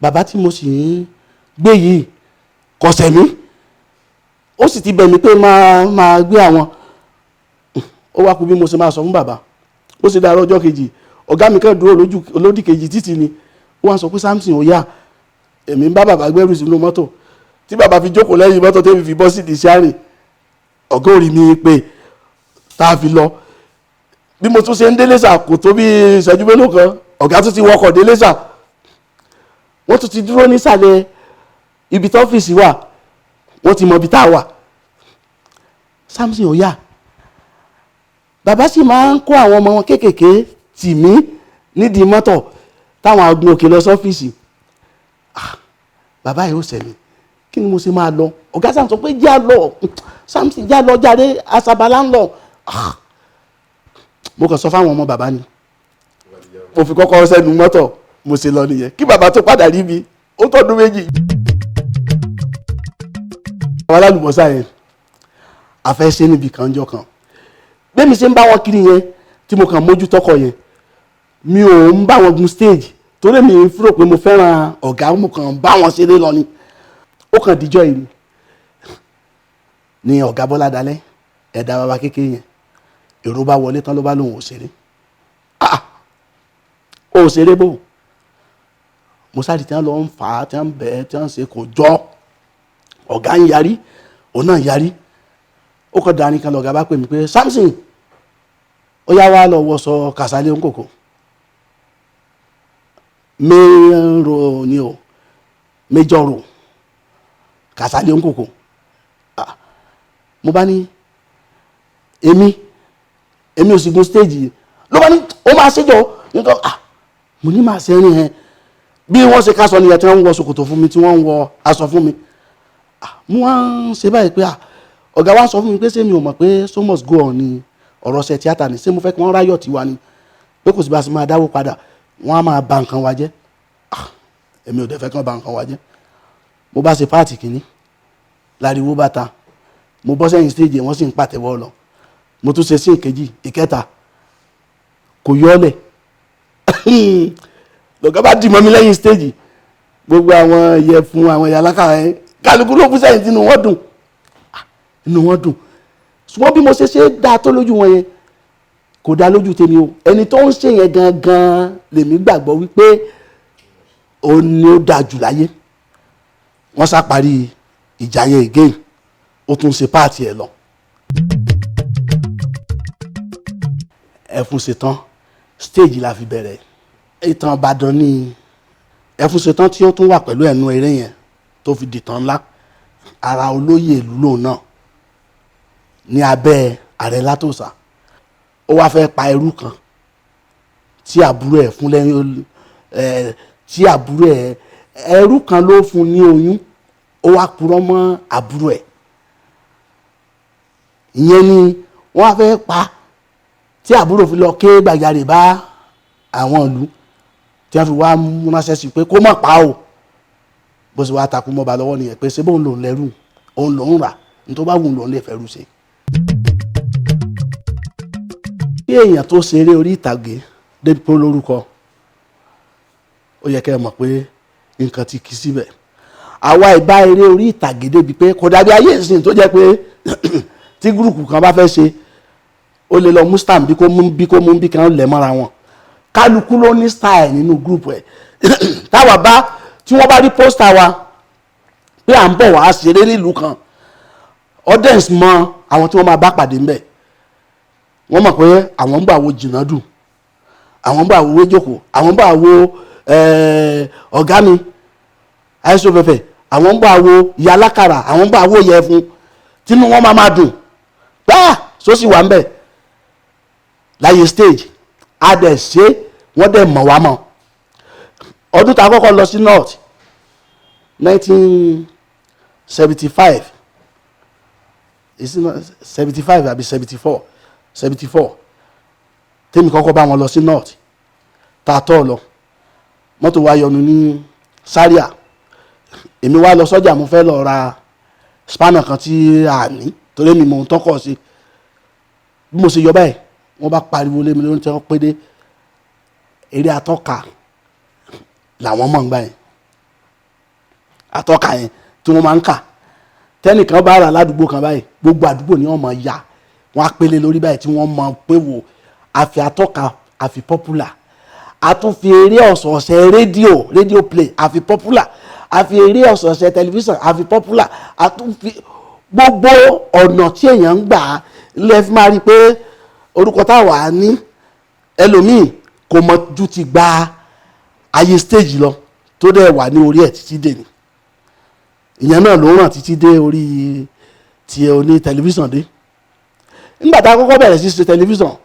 bàbá tí mo sì ń gbé yìí kọ̀sẹ̀ mi, ó sì ti bẹ̀ mí pé máa gbé àwọn. Ó wá kú bí mo ṣe máa sọ fún bàbá. Ó sì dára ọjọ́ kejì, ọ̀gá mi kàn dúró lójú lódì kejì títì ni, ó wá sọ pé Samson ó yá, èmi ń bá bàbá gbẹ́rù sínú mọ́tò, tí bàbá fi jókòó lẹ́yìn mọ́tò tẹ́mi fi bọ́ sí ìdí sáré, ọ̀gá ò rí mi pé tá a fi lọ. Bí mo tún ṣe ń délé sà, kò tó bí ìṣẹ́jú mélòó kan, ọ̀gá tún ti wọkọ̀ délé sà, wọ́n tún ti dúró nísàlẹ̀ ibi tí ọ́fíìsì wà, wọ́n ti mọ ibi tá a wà. Samson ó yá, bàbá sì máa ń kó àwọn ọmọ wọn kéékèèké tì mí nídìí mọ́tò táwọn agun òkè lọ sọ́fíìsì. Bàbá yìí ó sẹ̀mí, kí ni mo ṣe máa lọ? Ọ̀gá sàn sọ pé já lọ Samson, já lọ jáde, Àsàbà là ń lọ. Mo kàn sọ fáwọn ọmọ bàbá ni Mo fi kọ́kọ́rọ́ sẹ́nu mọ́tò, mo ṣe lọ nìyẹn. Kí bàbá tó padà rí mi, ó tọ́dún 2. Àwọn alálùbọ́sà yẹn, a fẹ́ ṣe níbi kan jọ kan. Bẹ́ẹ̀ mi ṣe ń bá wọn kiri yẹn, tí mo kàn mójú tọkọ yẹn, mi ò ń bá wọn gun stage, torí mi ń fúrò pé mo fẹ́ràn ọ̀gá, mo kàn ń bá wọn ṣeré lọ ni. Ó kàn díjọ́ yìí ni ọ̀gá Bọ́lá Dalẹ́, ẹ̀dá bàbá kékeré yẹn, èrò bá wọlé tán, ló bá lóun ò ṣeré. Ah, ó ṣeré bò. Mo sáré tí wọ́n lọ ń fà á, tí wọ́n ń bẹ̀ ẹ́, tí wọ́n ń ṣe, kò jọ. Ọ̀gá ń yarí, òun náà yarí. Ó kàn dání kan, lọ̀gá bá pè mí pé, "Samson, ó yá, wá lọ wọṣọ Kàsálí òǹkòkò." Mẹ́rọ ni o, major role, Kàsálí òǹkòkò. Ah, mo bá ní èmi ò sì gun stage yìí. Ló bá ní ó máa ṣèjọ nítorí, ah, mo ní máa ṣe é ní ẹ. Bí wọ́n ṣe ká sọ nìyẹn, tí wọ́n ń wọ ṣòkòtò fún mi, tí wọ́n ń wọ aṣọ fún mi. Ah, mo wá ń ṣe báyìí pé, ah, ọ̀gá wa sọ fún mi pé ṣé mi ò mọ̀ pé so must go on ni ọ̀rọ̀ ṣe tíátà ni? Ṣé mo fẹ́ kí wọ́n ráyọ̀ tiwa ni, pé kò sí bá a ṣe máa dáwó padà, wọ́n á máa ba nǹkan wa jẹ́. Ah, èmi ò dẹ̀ fẹ́ kí wọ́n ba nǹkan wa jẹ́. Mo bá ṣe part kìíní, láriwo bá ta, mo bọ́ sẹ́yìn stage, wọ́n sì ń pàtẹ́wọ́ lọ. Mo tún ṣe sí ìkejì, ìkẹta, kò yọ́lẹ̀. Lọ́gá bá dì mọ́ mi lẹ́yìn stage. Gbogbo àwọn ìyẹ̀fun, àwọn ìyá alákàrà yẹn, kálukú ló kú sẹ́yìn tí inú wọn dùn. Ah, inú wọn dùn, ṣùgbọ́n bí mo ṣe ṣe dáa tó lójú wọn yẹn, kò dáa lójú tèmi o. Ẹni tó ń ṣe yẹn gangan lèmi gbàgbọ́ wípé òun ni ó dáa jù láyé. Wọ́n sá parí ìjà yẹn again, ó tún ṣe part ẹ̀ lọ. Ẹfun ṣetán, stage la fi bẹ̀rẹ̀. Ìtàn Ìbàdàn ní Ẹfun ṣetán, tí ó tún wà pẹ̀lú ẹnu eré yẹn tó fi dìtàn ńlá. Ara olóyè ìlú lòun náà ní abẹ́ ààrẹ Látòsà. Ó wá fẹ́ pa ẹrú kan tí àbúrò ẹ̀ fún lẹ́yìn ẹ̀, tí àbúrò ẹ̀, ẹrú kan ló fún ní oyún. Ó wá purọ́ mọ́ àbúrò ẹ̀. Ìyẹn ni wọ́n á fẹ́ pa, tí àbúrò fi lọ ké gbàjarè bá àwọn ìlú, tí wọ́n fi wá ránṣẹ́ sí pé kó má pa o. Bó ṣe wá takú mọ́ba lọ́wọ́ nìyẹn, pé ṣé bóun lòun lẹ́rù, òun lòun rà, ní tó bá wù lòun lè fẹ́rù ṣe. Bí èèyàn tó ṣeré orí ìtàgé débi pé ó lórúkọ, ó yẹ kẹ́ ẹ mọ̀ pé nǹkan ti kì í síbẹ̀. Àwa ìbá eré orí ìtàgé débi pé kò dàbí ayé ìsìn, tó jẹ́ pé tí group kan bá fẹ́ ṣe, ó lè lọ mú stamp, bí kò mú, bí kò mú, bí kan lẹ̀ mọ́ra wọn. Kálukú ló ní style nínú group ẹ̀. Táwa bá, tí wọ́n bá rí poster wa pé à ń bọ̀ wá ṣeré nílùú kan, audience mọ àwọn tí wọ́n máa bá pàdé ńbẹ̀. Wọ́n mọ̀ pé àwọn ń bọ̀ wo Jìnàdù, àwọn ń bọ̀ wo Wéjòkó, àwọn ń bọ̀ wo ọ̀gá mi àìsàn fẹ̀fẹ̀, àwọn ń bọ̀ wo ìyá alákàrà, àwọn ń bọ̀ wo yẹfun, tínú wọn máa máa dùn gbáà sósì wà ń bẹ̀ láyé stage. A dẹ̀ ṣe, wọ́n dẹ̀ mọ̀ wá mọ̀. Ọdún tá a kọ́kọ́ lọ sí north, 1975, 75 àbí 74, 74, tèmi kọ́kọ́ bá wọn lọ sí north, tá a tọ́ lọ, mọ́tò wa yọnu ní Zaria. Èmi wá lọ sọ́jà, mo fẹ́ lọ ra spanner kan tí a ní, torí mi mò ń tọ́kọ̀ sí. Bí mo ṣe yọ báyìí, wọ́n bá pariwo lé mi lórí, tí wọ́n pé dé eré atọ́ka làwọn mọ̀ ń gbà yẹn. Atọ́ka yẹn tí wọ́n máa ń kà, tẹ́nìkan bá rà ládùúgbò kan báyìí, gbogbo àdúgbò ni wọ́n mọ̀ ya, wọ́n á pélé lórí báyìí, tí wọ́n mọ̀ pé wò. Àfi atọ́ka, àfi popular. A tún fi eré ọ̀sọ̀ọ̀sẹ̀ rédíò, rédíò play, àfi popular. Àfi eré ọ̀sọ̀ọ̀sẹ̀ tẹlifíṣàn, àfi popular. A tún fi gbogbo ọ̀nà tí èèyàn ń gbà lẹ́ fi máa rí i pé orúkọ táwa ní, ẹlòmíì kò mọ̀ ju ti gba ayé stage lọ, tó dẹ̀ wà ní orí ẹ̀ títí dè ní. Ìyẹn náà ló ràn títí dé orí ti oní tẹlifíṣàn dé. Nígbà tá a kọ́kọ́ bẹ̀rẹ̀ sí ṣe tẹlifíṣàn,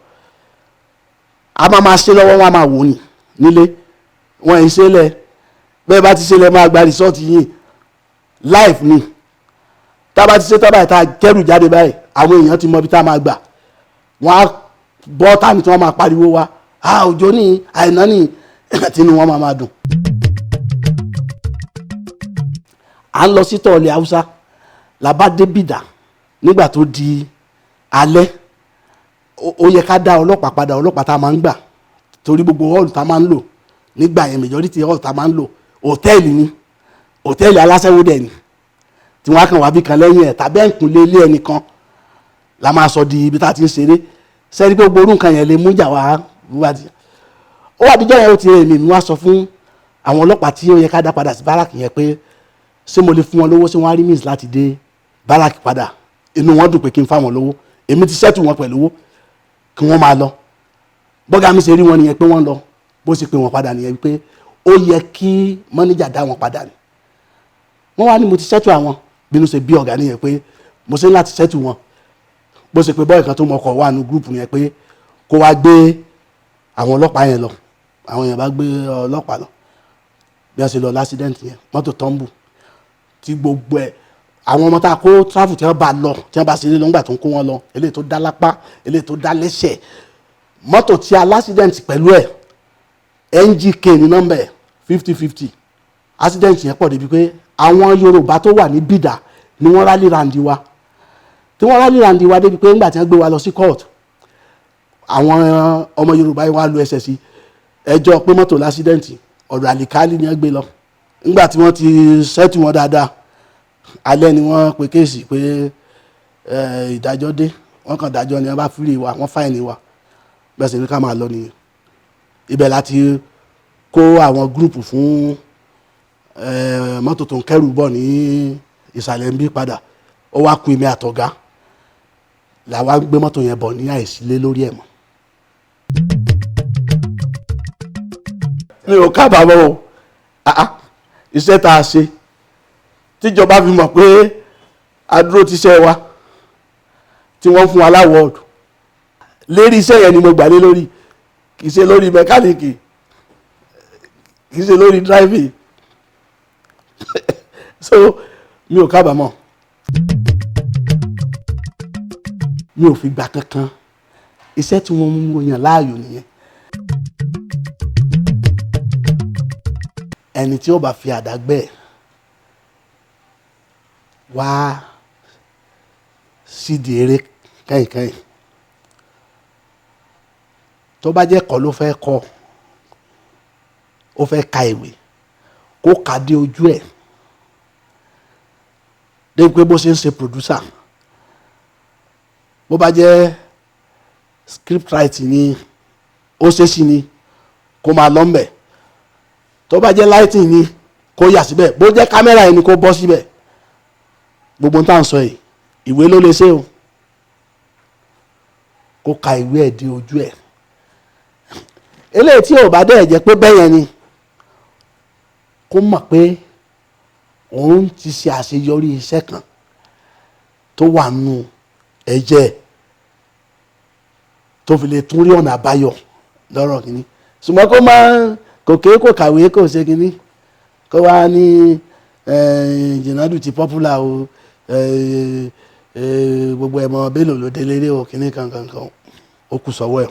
a máa máa ṣe lọ́wọ́, wọn a máa wò ní nílé wọn ẹ̀ ṣe lẹ̀. Bẹ́ẹ̀ bá ti ṣe lẹ̀, máa gba result yìí live ni. Tá a bá ti ṣe tá báyìí, tá a kẹ́rù jáde báyìí, àwọn èèyàn ti mọ ibi tá a máa gbà. Wọ́n á bọ́ tani tí wọ́n máa pariwo wa. Ah, Òjó ní Àìná ní, tínú wọn máa dùn. À ń lọ sí tọ́ọ̀lì Haúsá, la bá dé Bìdà nígbà tó di alẹ́. Ó yẹ ká dá ọlọ́pàá padà, ọlọ́pàá tá a máa ń gbà, torí gbogbo hall tá a máa ń lò nígbà yẹn, majority hall tá a máa ń lò, hòtẹ́ẹ̀lì ni, hòtẹ́ẹ̀lì aláṣẹ́wó dẹ̀ ni, tí wọ́n á kàn wá bí kan lẹ́yìn ẹ̀ tàbí ẹ̀kúnlé ilé ẹnìkan la máa sọ di ibi tá a ti ń ṣeré. Sẹ́ni pé gbogbo orú nǹkan yẹn lè mú ìjà wá wá di. Ó wà díjọ́ yẹn, ó ti rẹ̀ mí, mi wá sọ fún àwọn ọlọ́pàá tí ó yẹ ká dá padà sí báràkì yẹn pé ṣé mo lè fún wọn lówó, ṣé wọ́n á rí means láti dé báràkì padà. Inú wọn dùn pé kí n fáwọn lówó. Èmi ti settle wọn pẹ̀lú owó kí wọ́n máa lọ. Bọ́gà mi ṣe rí wọn nìyẹn pé wọ́n lọ, bó ṣe pé wọ́n padà nìyẹn pé ó yẹ kí mọ́níjà dá wọn padà ni. Wọ́n wá ní mo ti settle àwọn. Bínú ṣe bí ọ̀gá nìyẹn pé mo ṣe ní láti settle wọn. Bó ṣe pé bọ́ọ̀ kan tó mọkọ̀ wà nù group yẹn pé kó wá gbé àwọn ọlọ́pàá yẹn lọ. Àwọn èèyàn bá gbé ọlọ́pàá lọ, bí wọ́n ṣe lọ l'accident yẹn, mọ́tò tumble tí gbogbo ẹ̀, àwọn ọmọ tá a kó travel tí wọ́n bá lọ, tí wọ́n bá ṣeré lọ́ngbà tó ń kó wọn lọ, eléyìí tó dá lápá, eléyìí tó dá lẹ́sẹ̀. Mọ́tò tí a l'accident pẹ̀lú ẹ̀, NGK ní nọ́mbà ẹ̀, 5050. Accident yẹn pọ̀ débi pé àwọn Yorùbá tó wà ní Bìdà ni wọ́n rally round wa, tí wọ́n rally round wa débi pé ńgbà tí wọ́n gbé wa lọ sí court, àwọn ọmọ Yorùbá yìí wá lu ẹsẹ̀ sí ẹjọ́ pé mọ́tò l'accident, ọ̀dọ̀ àlìkálì ni wọ́n gbé lọ. Ńgbà tí wọ́n ti settle wọn dáadáa, alẹ́ ni wọ́n pe case pé ìdájọ́ dé. Wọ́n kàn dájọ́ ni, wọ́n bá free wa, wọ́n fine wa. Bẹ́ẹ̀ sì ni ká máa lọ nìyẹn. Ibẹ̀ láti kó àwọn group fún mọ́tò tó ń kẹ́rù bọ̀ ní ìsàlẹ̀ ń bí padà. Ó wá ku èmi àtọ̀gá làwa gbé mọ́tò yẹn bọ̀ ní àìsílé lórí ẹ̀ mọ́. Mi ò kábàámọ̀ o. Iṣẹ́ tá a ṣe tíjọba fi mọ̀ pé adúró ti ṣe wa, tí wọ́n fún wa l'award lérí iṣẹ́ yẹn ni mo gbà lé lórí. Kì í ṣe lórí mẹkáníìkì, kì í ṣe lórí driving, so mi ò kábàámọ̀. Mi ò fi gbà kankan. Iṣẹ́ tí wọ́n mú yàn láàyò nìyẹn. Ẹni tí ó bá fi àdá gbẹ́ wá sídìí eré kẹ́yìnkẹ́yìn, tó bá jẹ́ kọ́ ló fẹ́ kọ́, ó fẹ́ ka ìwé, kó kà dé ojú ẹ̀ dé pé bó ṣe ń ṣe producer, bó bá jẹ́ script writing ni ó ṣe sí ni, kó máa lọ ńbẹ̀. Tó bá jẹ́ lighting ni, kó yà síbẹ̀. Bó jẹ́ kámẹ́rà yẹn ni, kó bọ́ síbẹ̀. Gbogbo tá à ń sọ yìí, ìwé ló lè ṣe o. Kó ka ìwé ẹ̀ dé ojú ẹ̀. Eléyìí tí ò bá dẹ̀ jẹ́ pé bẹ́ẹ̀ yẹn ni, kó mọ̀ pé òun ti ṣe àṣeyọrí iṣẹ́ kan tó wà nù ẹ̀jẹ̀ tó fi lè tún rí ọ̀nà àbáyọ lọ́rọ̀ kìíní. Ṣùgbọ́n kó má kò ké, kò kàwé, kò ṣe kìíní, kó wá ní Jìnàdù ti popular o, gbogbo ẹ̀mọ Bello ló délé o, kìíní kankan kan, ó kù sọ́wọ́ ẹ̀.